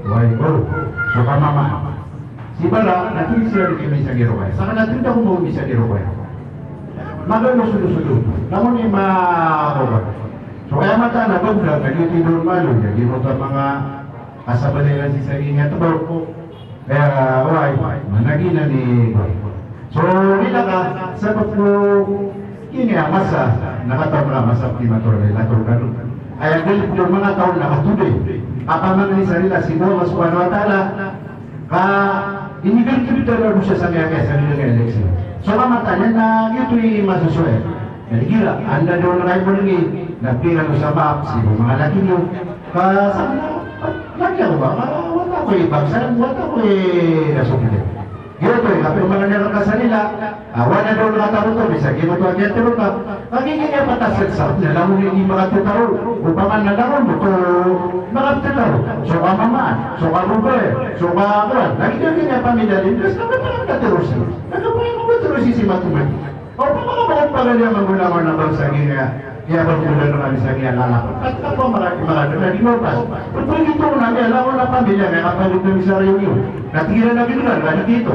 Way ko, so kamamaan. Si Bala, na kini siya di kami sa giro kaya. Saka na tinda ko mo mi sa giro kaya. Magano sudo-sudo. Namun ima ko ba. So kaya mata na bagda, na di tinda malo, ya di mo tuwa mga Kasabalay iran sii sa giyangkaya a tbo. Kaya, oway, managinan i, so, rila ka, sabap ko, ini a masa, na kataw na masa, di mator, mator kano. Aya galbk o manga taw na katoday. Kapamangni sa rila sii ko Allah Subhanahu wa Ta'ala, ka inigalbk o dosa sa miyakaya sa giyangkaya a eleksyon. So, mamatayan na giyoto i masosoy. Na igira anda doon kayo mo lagi, na pira no sa maap sii ko manga laki niyo. Ka sa, lagi ako ba? Ka wata ko i bangsa, wata ko i nasok niyo. Giyoto i kapirmanan iyan rka sa rila, a, wana doon katarotop, isa giyoto a kiyatarotop. Ka giya patas sa, na langon i di makatotaro. Opama na langon oto makatotaro. So kamamaan, so kababaya, so kakowan. Lagi giya pamilya din, das na ba pamilya totaro sii. Nagkapoy mo ba totaro sii si Matuman? O, pamakabalat pagaliya manggunawan a bangsa giya, iya banggunan a bangsa giya lalapad. At kapamarakimaraki na di mo pas. Pagpagito na niya, langon a pamilya, kaya kapagito mi sa reunion. Na tig iran a gito na, na di gito.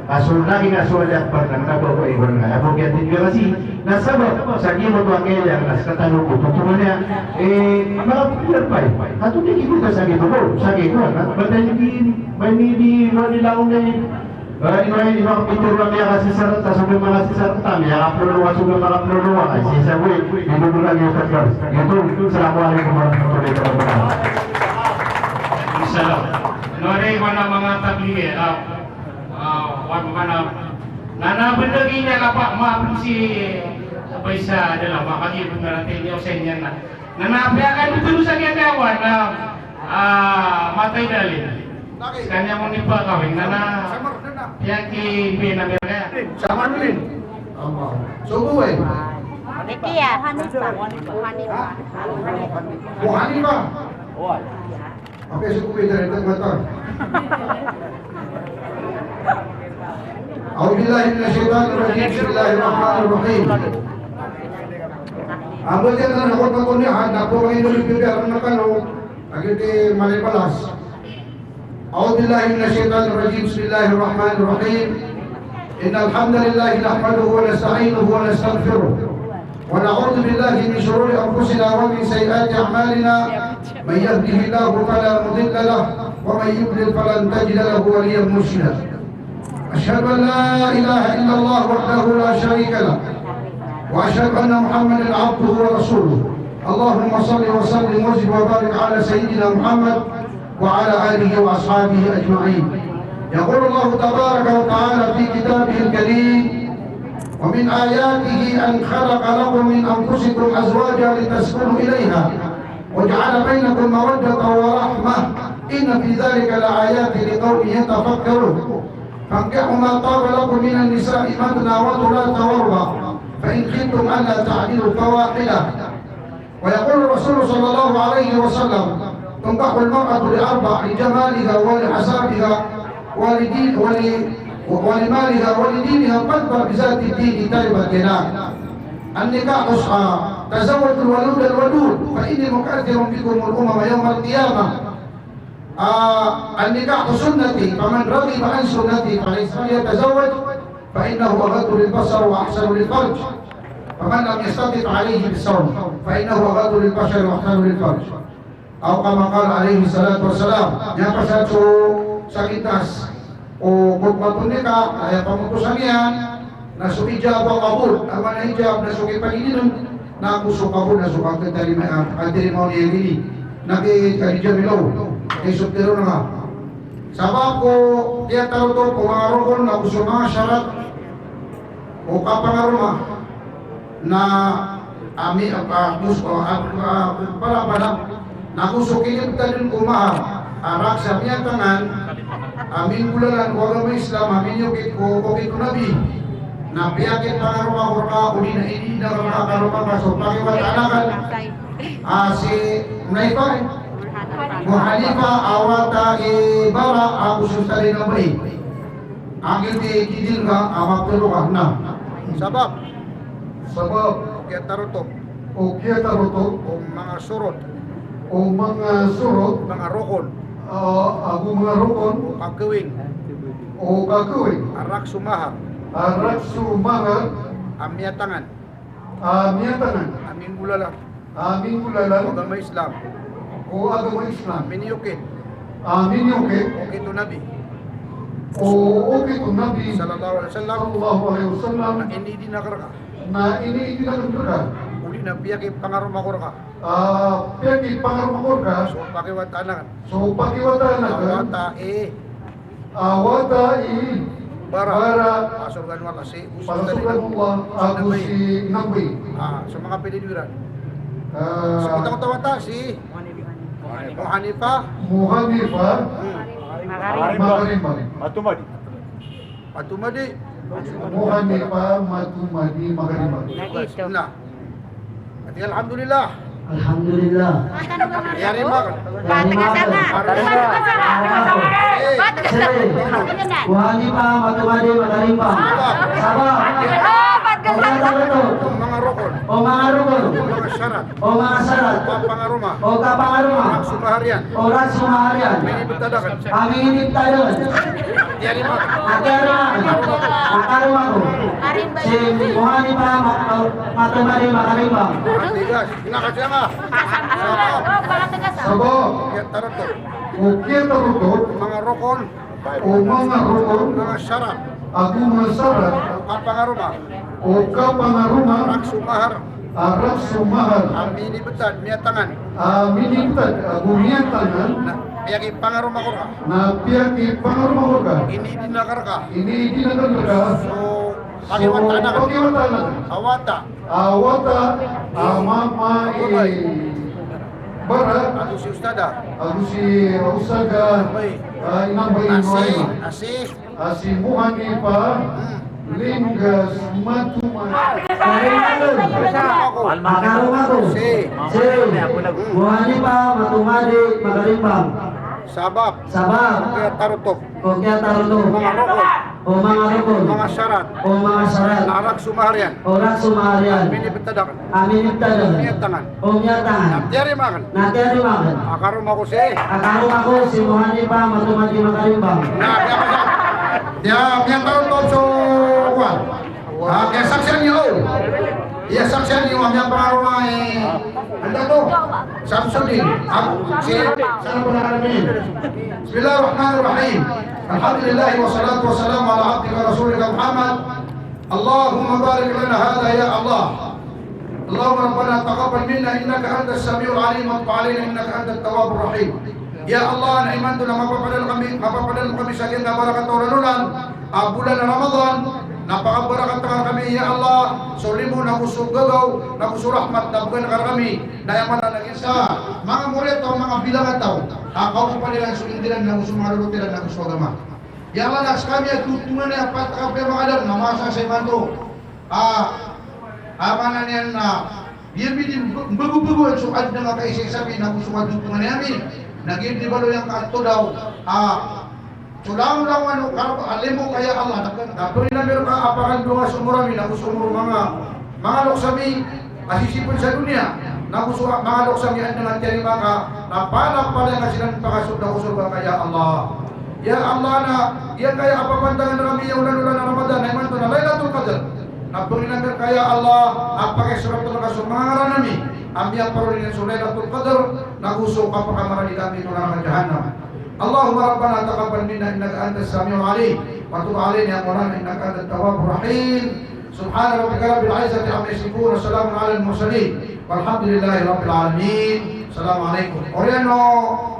Ka so lagid a so Ali Akbar na kna ba ko iwan nga. Aya bo kiyatindg iyan kasi na sabap sa giyoto a kailay na ska tano ko totoman iyan. Eh, makapilar pay. Kato di kito sa giyoto ko, sa giyoto na. Ba tayo di, ba ini di, ba ini langon na ini. Ba ini, ba ini, ba picture ba miyakasisarata, so ba miyakasisarata, miyakaplolowa, so ba miyakaplolowa. Ay, sisa ko eh, di mo lang yung sa class. Giyoto, assalamu alaikum warahmatullahi wabarakatuh. Salam. Nore, mana mga tablighi, ah, ah, wan mana, na, na, bendegi niyan apa, maaf si, apa isa adalah, makagi bendar ati niyo sa inyan na. Na, na, apiya kan betul sa kiyakawan, na, ah, matay dalil. Skaniyan mo nipakawing, na, na, piyaki, pina, piyaki. Sama rin. Ama. So, buhay. Iti ya, Hanifa. Hanifa. Buhay ba? Oke, so ko bida rin, tagmata. A'udhu billahi minash shaitanir rajim. Bismillahir rahmanir rahim. Ambo tiyan na nakot na koniya, handa po kayo ng bibiyar na kano, agiti malipalas. A'udhu billahi minash shaitanir rajim. Bismillahir rahmanir rahim. Innal hamdalillah nahmaduhu wa nasta'inuhu wa nastaghfiruh. ونعوذ بالله من شرور أنفسنا ومن سيئات أعمالنا. من يهده الله فلا مضل له ومن يضلل فلن تجد له وليا مرشدا. أشهد أن لا إله إلا الله وحده لا شريك له وأشهد أن محمدا عبده ورسوله. اللهم صل وسلم وزد وبارك على سيدنا محمد وعلى آله وأصحابه أجمعين. يقول الله تبارك وتعالى في كتابه الكريم: ومن آياته أن خلق لكم من أنفسكم أزواجا لتسكنوا إليها وجعل بينكم مودة ورحمة إن في ذلك لآيات لقوم يتفكرون. فانكحوا ما طاب لكم من النساء مثنى وثلاث ورباع فإن خفتم ألا تعدلوا فواحدة. ويقول الرسول صلى الله عليه وسلم: تنكح المرأة لأربع: لجمالها ولحسبها ولدين-، ول-، ولمالها ولدينها فاظفر بذات الدين تربت يداك. النكاح، آه، تزوجوا الولود الودود فإني مكثر بكم الأمم يوم القيامة. آه، النكاح سنتي فمن رغب عن سنتي فليس، فليتزوج فإنه أغض للبصر وأحسن للفرج. فمن لم يستطع فعليه بالصوم فإنه أغض للبصر وأحسن للفرج. أو كما قال عليه الصلاة والسلام. Miyapasad so sa kintas o khutbatul nikah, aya pamotosan iyan na so ijab wa qabul. Aya maana ijab na so kipagidingon, na ago so qabul na so katarima, ah, katarima o niyan ini. Na ki Khadijah Milo, ki Sotero na nga. Sabap ko kiyatarotop o manga rokon ago so manga sharat o kapangaroma na ami, ah, mus-, ah, ah, ah, para, para, na ago so kinibtad on ko mahar a rak sa miyatangan a minggolalan ko agama Islam a miniokit ko okit o Nabi. Na piyakit pangaroma ko rka, odi na inidin a rka karoma ka so pakiwata anakan. Ah, si Hanifa, Muhanifa, a wata i Bara, ago so sali na bai. Agiti kidil ka, a maptero ka, na. Sabap. Sabap. O kiyatarotop. O kiyatarotop. O manga sorot. O manga sorot. Manga rokon. Ah, ago manga rokon. O kakawing. O kakawing. A rak so mahar. A rak so mahar. A miyatangan. A miyatangan. A minggolalan. A minggolalan. O agama Islam. O agama Islam. A miniokit. A miniokit. Okit o Nabi. O okit o Nabi. Sallallahu alaihi wasallam. Sallallahu alaihi wasallam. Na inidin akn rka. Na inidin akn rka. Odi na piyakipangaroma ko rka. Ah, piyakipangaroma ko rka. So pakiwata anakan. So pakiwata anakan. A wata i A wata i Bara. Bara. Pasorgan o Allah si, pasorgan o Allah ago si Nabi. Ah, so manga pilido iran. Ah. So manga wata si Muhanifa. Muhanifa. Hmm. Makarimba. Makarimba. Matumadi. Matumadi. Muhanifa, Matumadi, Makarimba. Na. Ati alhamdulillah. Alhamdulillah. Iyarima. Iyarima. Sir, Muhanifa, Matumadi, Makarimba. Sabap. O kiyatarotob. O manga rokon. O manga rokon. O manga sarat. O manga sarat. O kapangaroma. O kapangaroma. O raks o mahar iyan. O raks o mahar iyan. A minibtad akn. A minibtad akn. A tiyarima akn. A tiyarima akn. A karoma ko. Si Mohani pa ma-, ma-, Matomadi Makarimbang. Tigas. Ina ka siya nga. Sabo. Kiyatarotob. O kiyatarotob. Manga rokon. O manga rokon. Manga sarat. Ago manga sarat. O kapangaroma. O kapangaroma. Raks o mahar. A raks o mahar. A minibtad, miyatangan. A minibtad, ago miyatangan. Na piyakipangaroma ko rka. Na piyakipangaroma ko rka. Iniidin akn rka. Iniidin akn rka. So, pakiwatan akn. So, pakiwatan akn. A wata. A wata, a mama i Bara. Ago si Ustada. Ago si Ustada. Bay. A, Inang Bay. A si, Noaima. A si. A si Mohani pa. Hmm. Linggas Matomadi. Makaroma ko. Si. Si. Mohani pa Matomadi Makarimbang. Sabap. Sabap. Kiyatarotob. O kiyatarotob. Manga rokon. O manga rokon. Manga sarat. O manga sarat. A raks o mahar iyan. O raks o mahar iyan. A minibtad akn. A minibtad akn. O miyatangan. O miyatangan. A tiyarima akn. Na tiyarima akn. A karoma ko si. A karoma ko si Mohani pa Matomadi Makarimbang. Na, kiyatarotob so kowan. A, kiyasaksian iyo. Kiyasaksian iyo a miyapangaroma i, anda to? Samsudin. A, si, sa Rabbul Alamin. Bismillahirrahmanirrahim. Alhamdulillah, wassalatu wassalamu ala abdika rasulika Muhammad. Allahumma barik lana hadha ya Allah. Allahumma rabbana taqabbal minna innaka antas samiul alim wa tub alaina innaka antat tawwabur rahim. Ya Allah, na imanto na mapapadalm kami, mapapadalm kami sa giyangkai a barakat a olan-olan a bolan a Ramadan, na pakabarakatan ka rkami, ya Allah, so limo nago so gagaw, nago so rahmat na bgan ka rkami, na aya maana na giya sa manga moriyataw, manga bilangataw a kaopapan iran so indi ran, nago so manga lolot iran, nago so agama. Ya Allah, na skami a totonganay a pat a kapiya manga adam na masa sa imanto. A, a maana niyan na, giya bidi mbagobagoan so adn a kaisaisa ami, nago so katotonganay ami. Na giya di baloy angka a todaw, a, so langolangon o ka, a limo ka ya Allah, na pangnin ami rka a pakandonga so omor ami, nago so omor o manga, manga loks ami a sisipon sa doniya, nago so manga loks ami a adn a tiyarima ka, na palapalaya ngka siran pakasold ko sorga ka ya Allah. Ya Allah, na giyangkaya a papantangan ami a olan-olan a Ramadan, na imanto na Lailatul Qadr. Na pangnin ami rka ya Allah a pakaisorat rka so manga ngaran ami a miyaparoli niyan so Lailatul Qadr, nago so kapakamarani ami ko naraka Jahannam. Allahumma rabbana taqabbal minna innaka antas samiul alim, wa tub alaina ya maulana innaka antat tawwabur rahim. Subhana rabbika rabbil izzati amma yasifun, wa salamun alal mursalin, walhamdulillahi rabbil alamin. Assalamu alaikum. Oriyan o,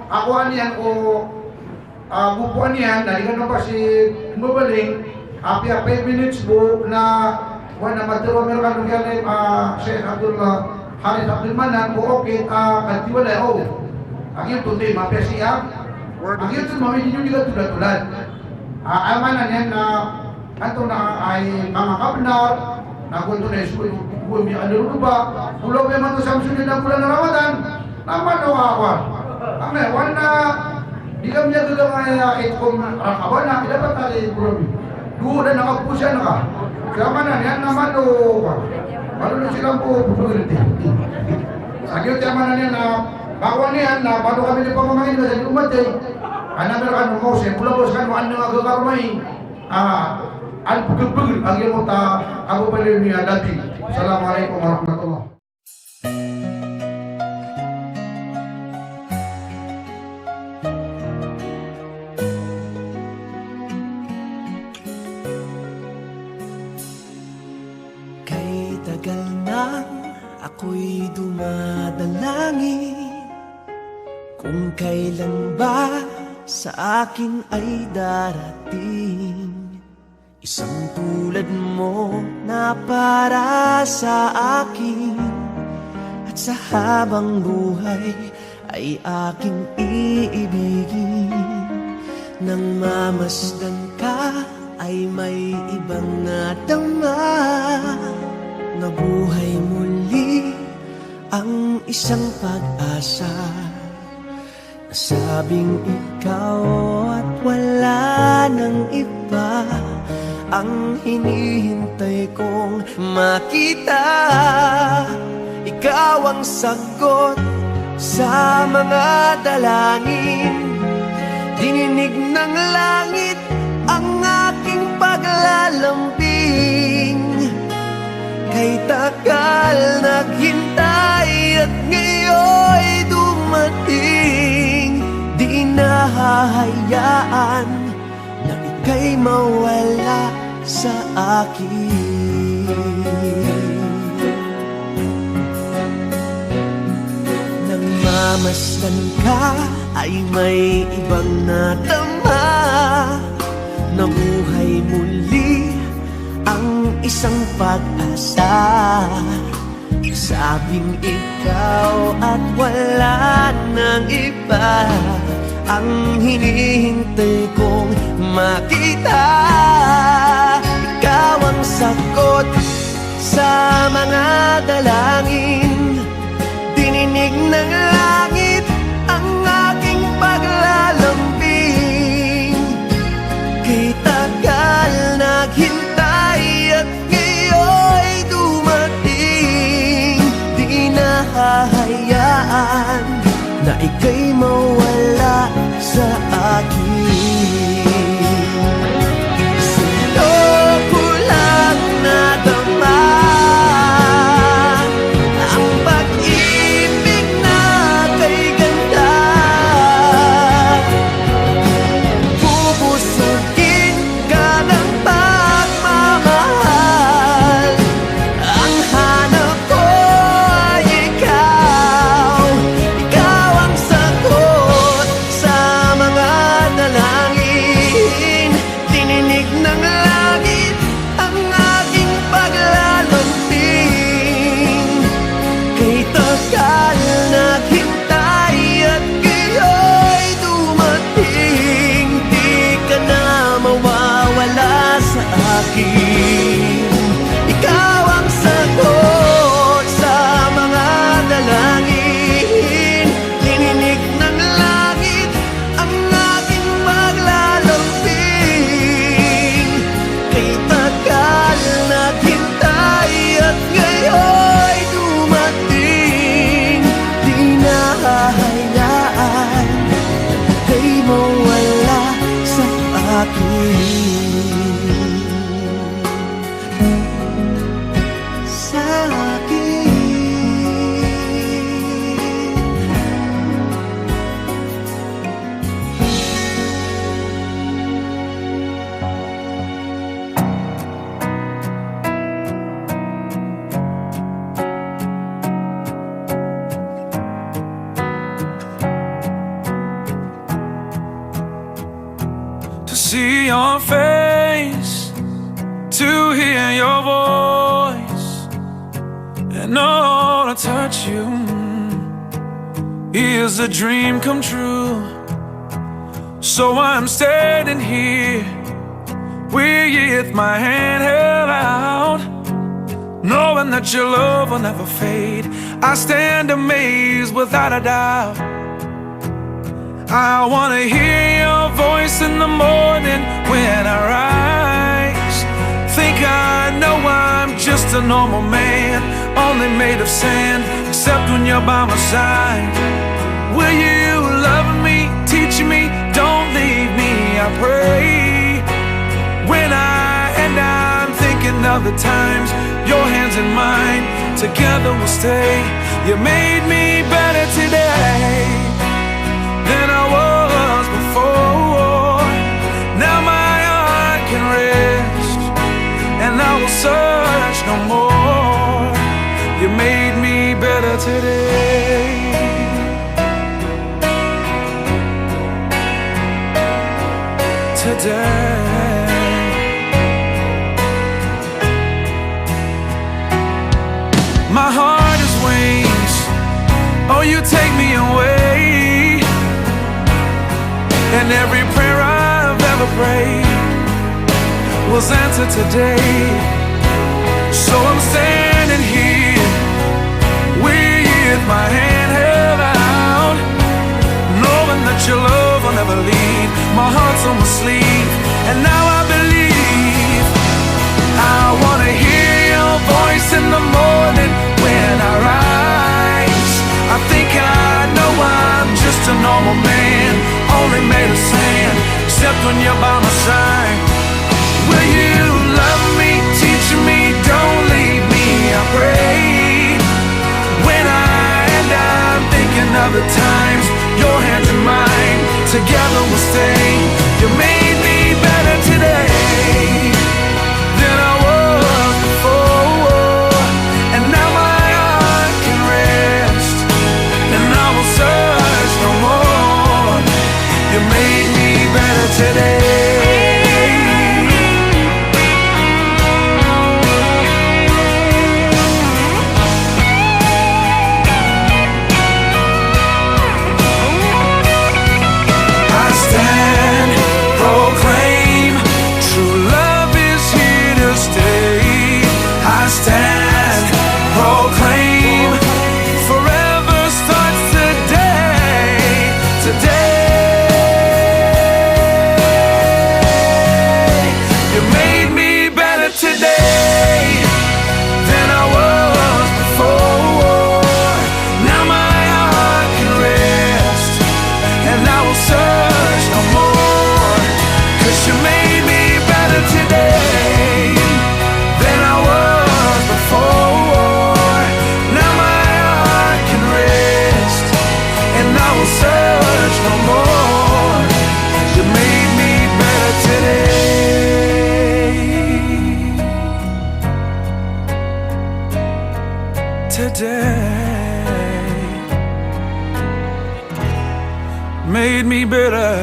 ako aniyan o, a, gopoan iyan, na di kano pasi mbabaling, apiya five minutes bo na, wana matero ami rkano giyanan, a, Sheikh Abdul, Harith Abdul Manan, o okit, a, katiwala, o. Agiyoto, di, mapiya siya. Agiyoto, mami di nyo di katolad-tolad. A, aya maana niyan na, antonaa i manga kabnar, na go antonaa i sugod, go miyakalolod ba, bolaw ba imanto Samsudin na bolan a Ramadan, na mano a kowan. Amay, wan na, di kami a gagangaya itqum raqabah na, di dapat a di bolaw mi. Dowa dn a kaposan ka. Sa maana niyan na mano, kowan. Mano na sila ko, pupagilti. Sa giyoto aya maana niyan na, ba kowan iyan na, mano kami di pamamangin ka sa di omat, e. Ana mira kano mawsi, bolaw ba skano, ana nga gakaromai. A, an pegel-pegel a giyangkoto a kababaloy niyan a dating. Assalamu alaikum warahmatullah. Kay tagal na ako'y dumadalangin kung kailan ba sa akin ay darating isang tulad mo na para sa akin, at sa habang buhay ay aking iibigin. Nang mamasdan ka ay may ibang nadama, nabuhay muli ang isang pag-asa. Nasabing ikaw at wala nang iba Ang hinihintay kong makita, ikaw ang sagot sa mga dalangin. Dininig ng langit ang aking paglalambing. Kay tagal naghintay at ngayo'y dumating. Di na hahayaan na ika'y mawala sa akin. Nang mamasdan ka ay may ibang nadama. Nabuhay muli ang isang pag-asa. Sabing ikaw at wala nang iba ang hinihintay kong makita. Ikaw ang sagot sa mga dalangin. Dininig ng langit ang aking paglalambing. Kay tagal naghintay at ngayo'y dumating. Di na hahayaan na ika'y mawala sa akin. Sino ko lang nadama ang pag-ibig na kay ganda. Bubusugin ka ng pagmamahal. Ang hanap ko ay ikaw. Ikaw ang sagot sa mga dalangin. Dininig ng langit ang aking paglalambing. Kay tagal naghintay at ngayo'y dumating. Di ka na mawawala sa akin. Ikaw ang sagot sa mga dalangin. Dininig ng langit ang aking paglalambing. Kay tagal naghintay at ngayo'y dumating. Di na hahayaan na ika'y mawala sa akin. Sa akin. To see your face, to hear your voice, and all to touch you is a dream come true. So I'm standing here with my hand held out, knowing that your love will never fade. I stand amazed without a doubt. I wanna hear your voice in the morning when I rise. Think I know I'm just a normal man, only made of sand, except when you're by my side. Will you love me, teach me, don't leave me, I pray. When I end, I'm thinking of the times, your hands in mine, together we'll stay. You made me better today than I was before. Now my heart can rest, and I will search no more. You made me better today. Today. My heart is wings. Oh, you take me away. And every prayer I've ever prayed was answered today. So I'm standing here with my hand held out, knowing that your love will never leave. My heart's on my sleeve, and now I believe. Together we'll stay. You made me better today than I was before. And now my heart can rest, and I will search no more. You made me better today. I stand, proclaim, true love is here to stay. I stand, proclaim, forever starts today. Today, you made me better today than I was before. Now my heart can rest, and I will search no more. 'Cause you made me better today than I was before. Now my heart can rest, and I will search no more. You made me better today. Today made me better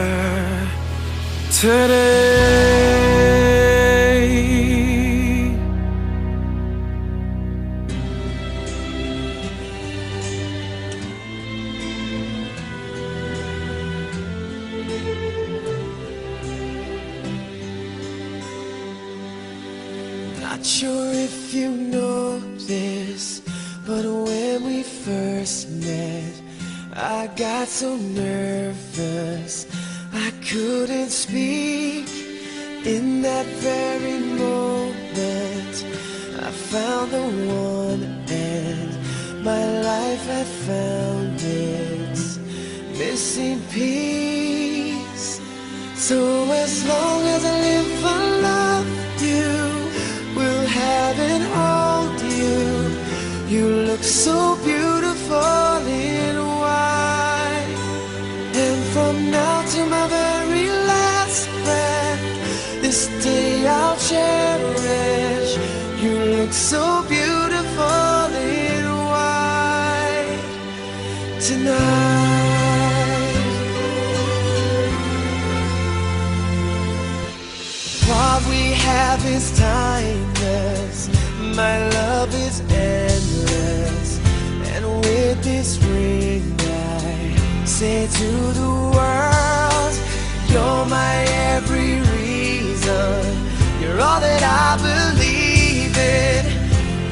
today. Not sure if you know this, but when we first met, I got so nervous I couldn't speak. In that very moment, I found the one, and my life had found its missing piece. So as long as I live, I love you, will have and hold you. You look so beautiful in white. And from now to my very last breath, this day I'll cherish. You look so beautiful in white tonight. What we have is timeless. My love is endless. And with this ring, I say to the world, you're my every reason. You're all that I believe in.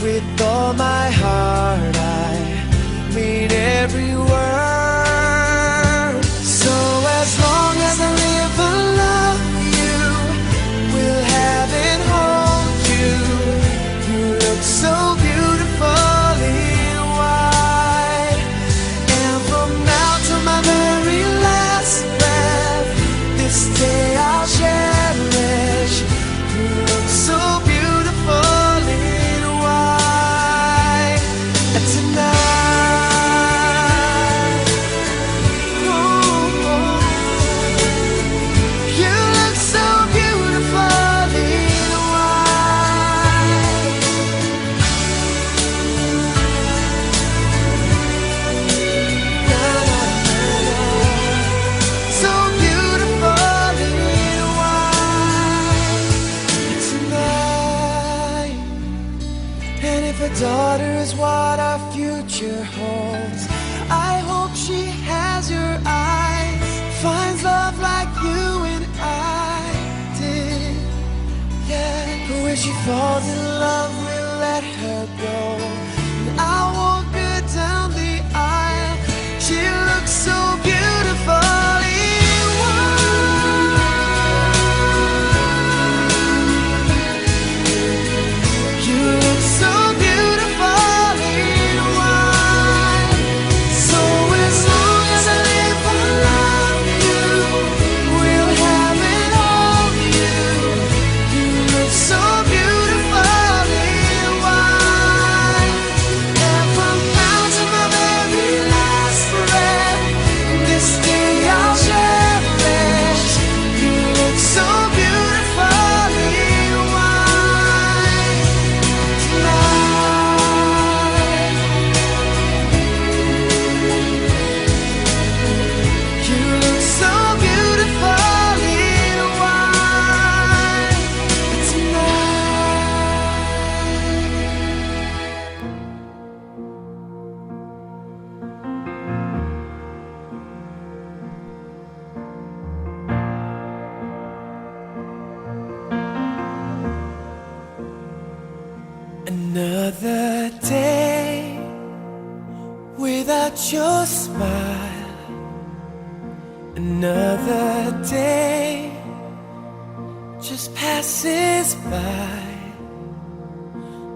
With all my heart, I mean every word. So as long as I live, I love you, will have and hold you. You look so beautiful in white. And from now to my very last breath, this day I'll cherish. You look so beautiful in white tonight. Oh, you look so beautiful in white. So beautiful in white tonight. And if a daughter is what our future holds, I hope she has your eyes, finds love like you and I did. Yeah, but when she falls in love, we'll let her go. And I walk her down the aisle. She looks so beautiful in white. You look so beautiful in white. So as long as I live, I love you. Will have and hold you. You look so beautiful in Without your smile, another day just passes by.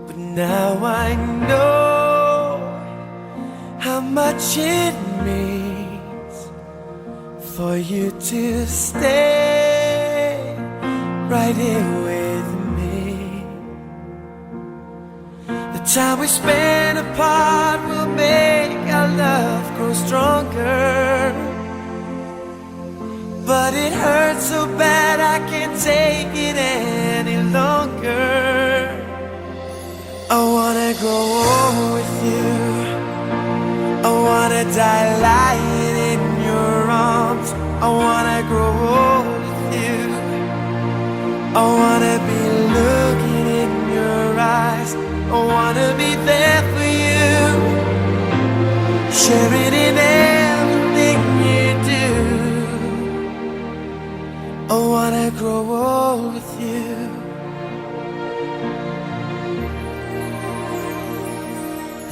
But now I know how much it means for you to stay right here with me. The time we spend apart will make our love grow stronger. But it hurts so bad I can't take it any longer. I wanna grow old with you. I wanna die lying in your arms. I wanna grow old with you. I wanna be looking in your eyes. I wanna be there for you, sharing in everything you do. I wanna grow old with you.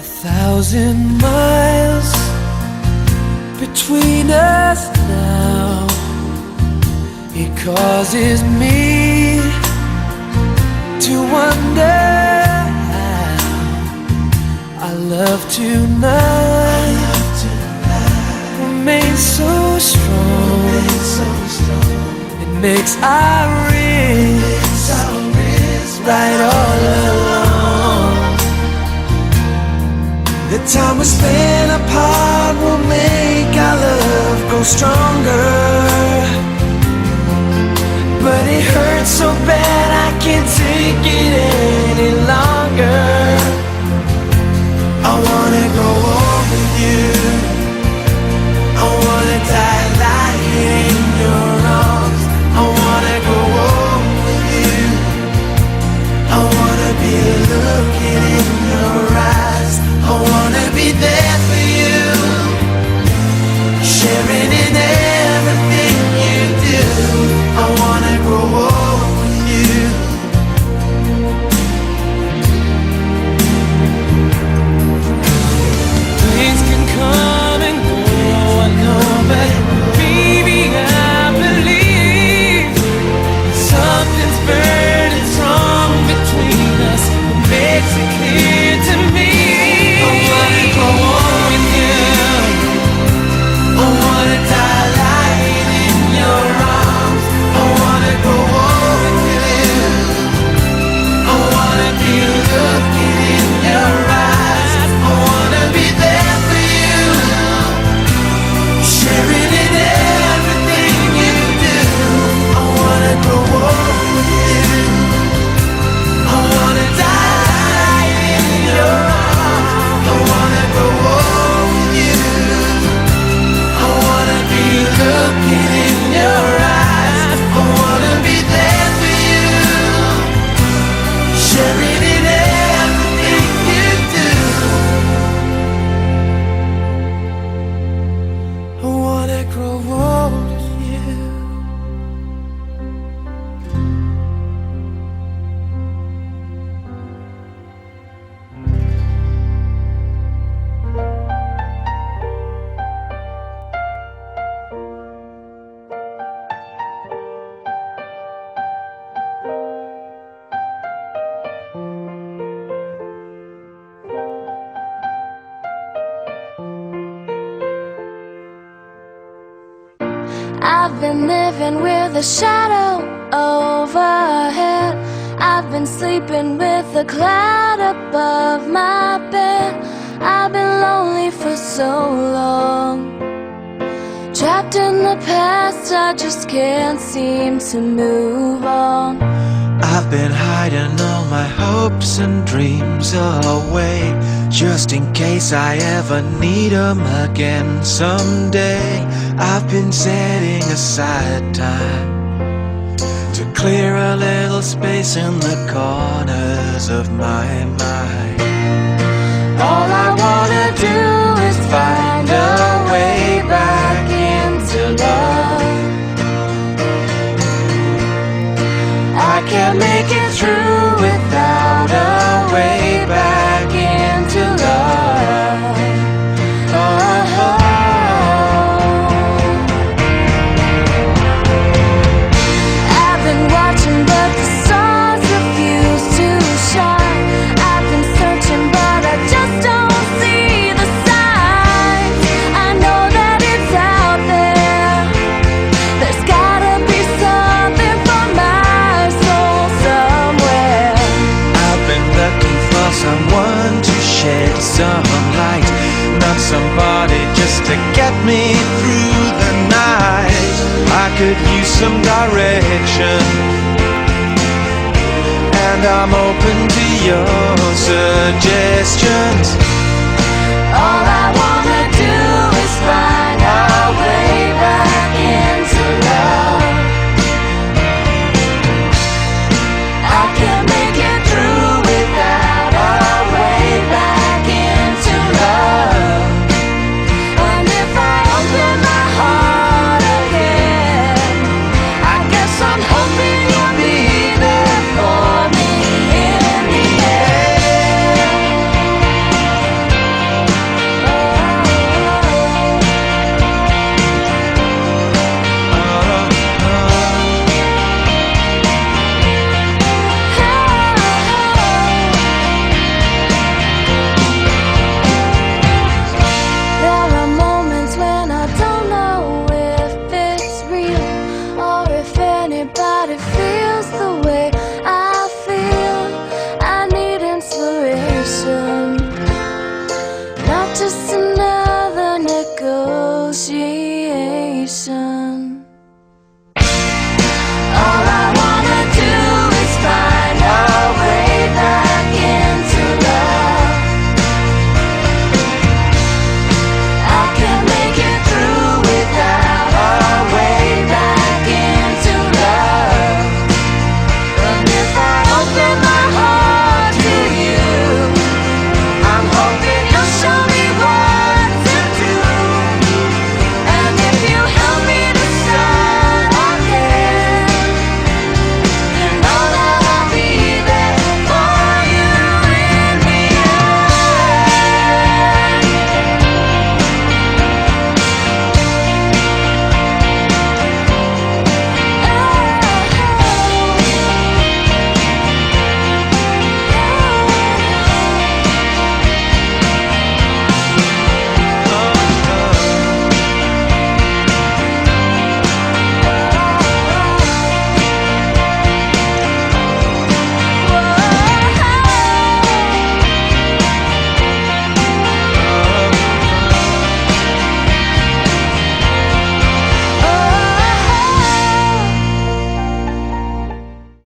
A thousand miles between us now. It causes me to wonder how our love tonight remains so strong. It makes our risk right all along. The time we spend apart will make our love grow stronger. But it hurts so bad I can't take it any longer. I wanna grow old with you. I wanna die lying in your arms. I wanna grow old with you. I wanna be looking in your eyes. I wanna be there for you, sharing in everything you do. I wanna grow old with you. Things can come and go, I know, but baby, I believe something's burning strong between us. It makes it clear to me. I wanna go on with you. I wanna die lying in your arms. I wanna go on with you. I wanna be looking in your eyes. I wanna be there for you, sharing in everything you do. I wanna grow old with you. I wanna die in your arms. I wanna grow old with you. I wanna be looking in your eyes. I wanna be there for you, sharing in everything you do. I wanna grow old with you. I've been living with a shadow overhead. I've been sleeping with a cloud above my bed. I've been lonely for so long. Trapped in the past, I just can't seem to move on. I've been hiding all my hopes and dreams away, just in case I ever need 'em again someday. I've been setting aside time to clear a little space in the corners of my mind. All I wanna do is find a way back into love. I can't make it through without a way back into love. to get me through the night. I could use some direction, and I'm open to your suggestions. All I want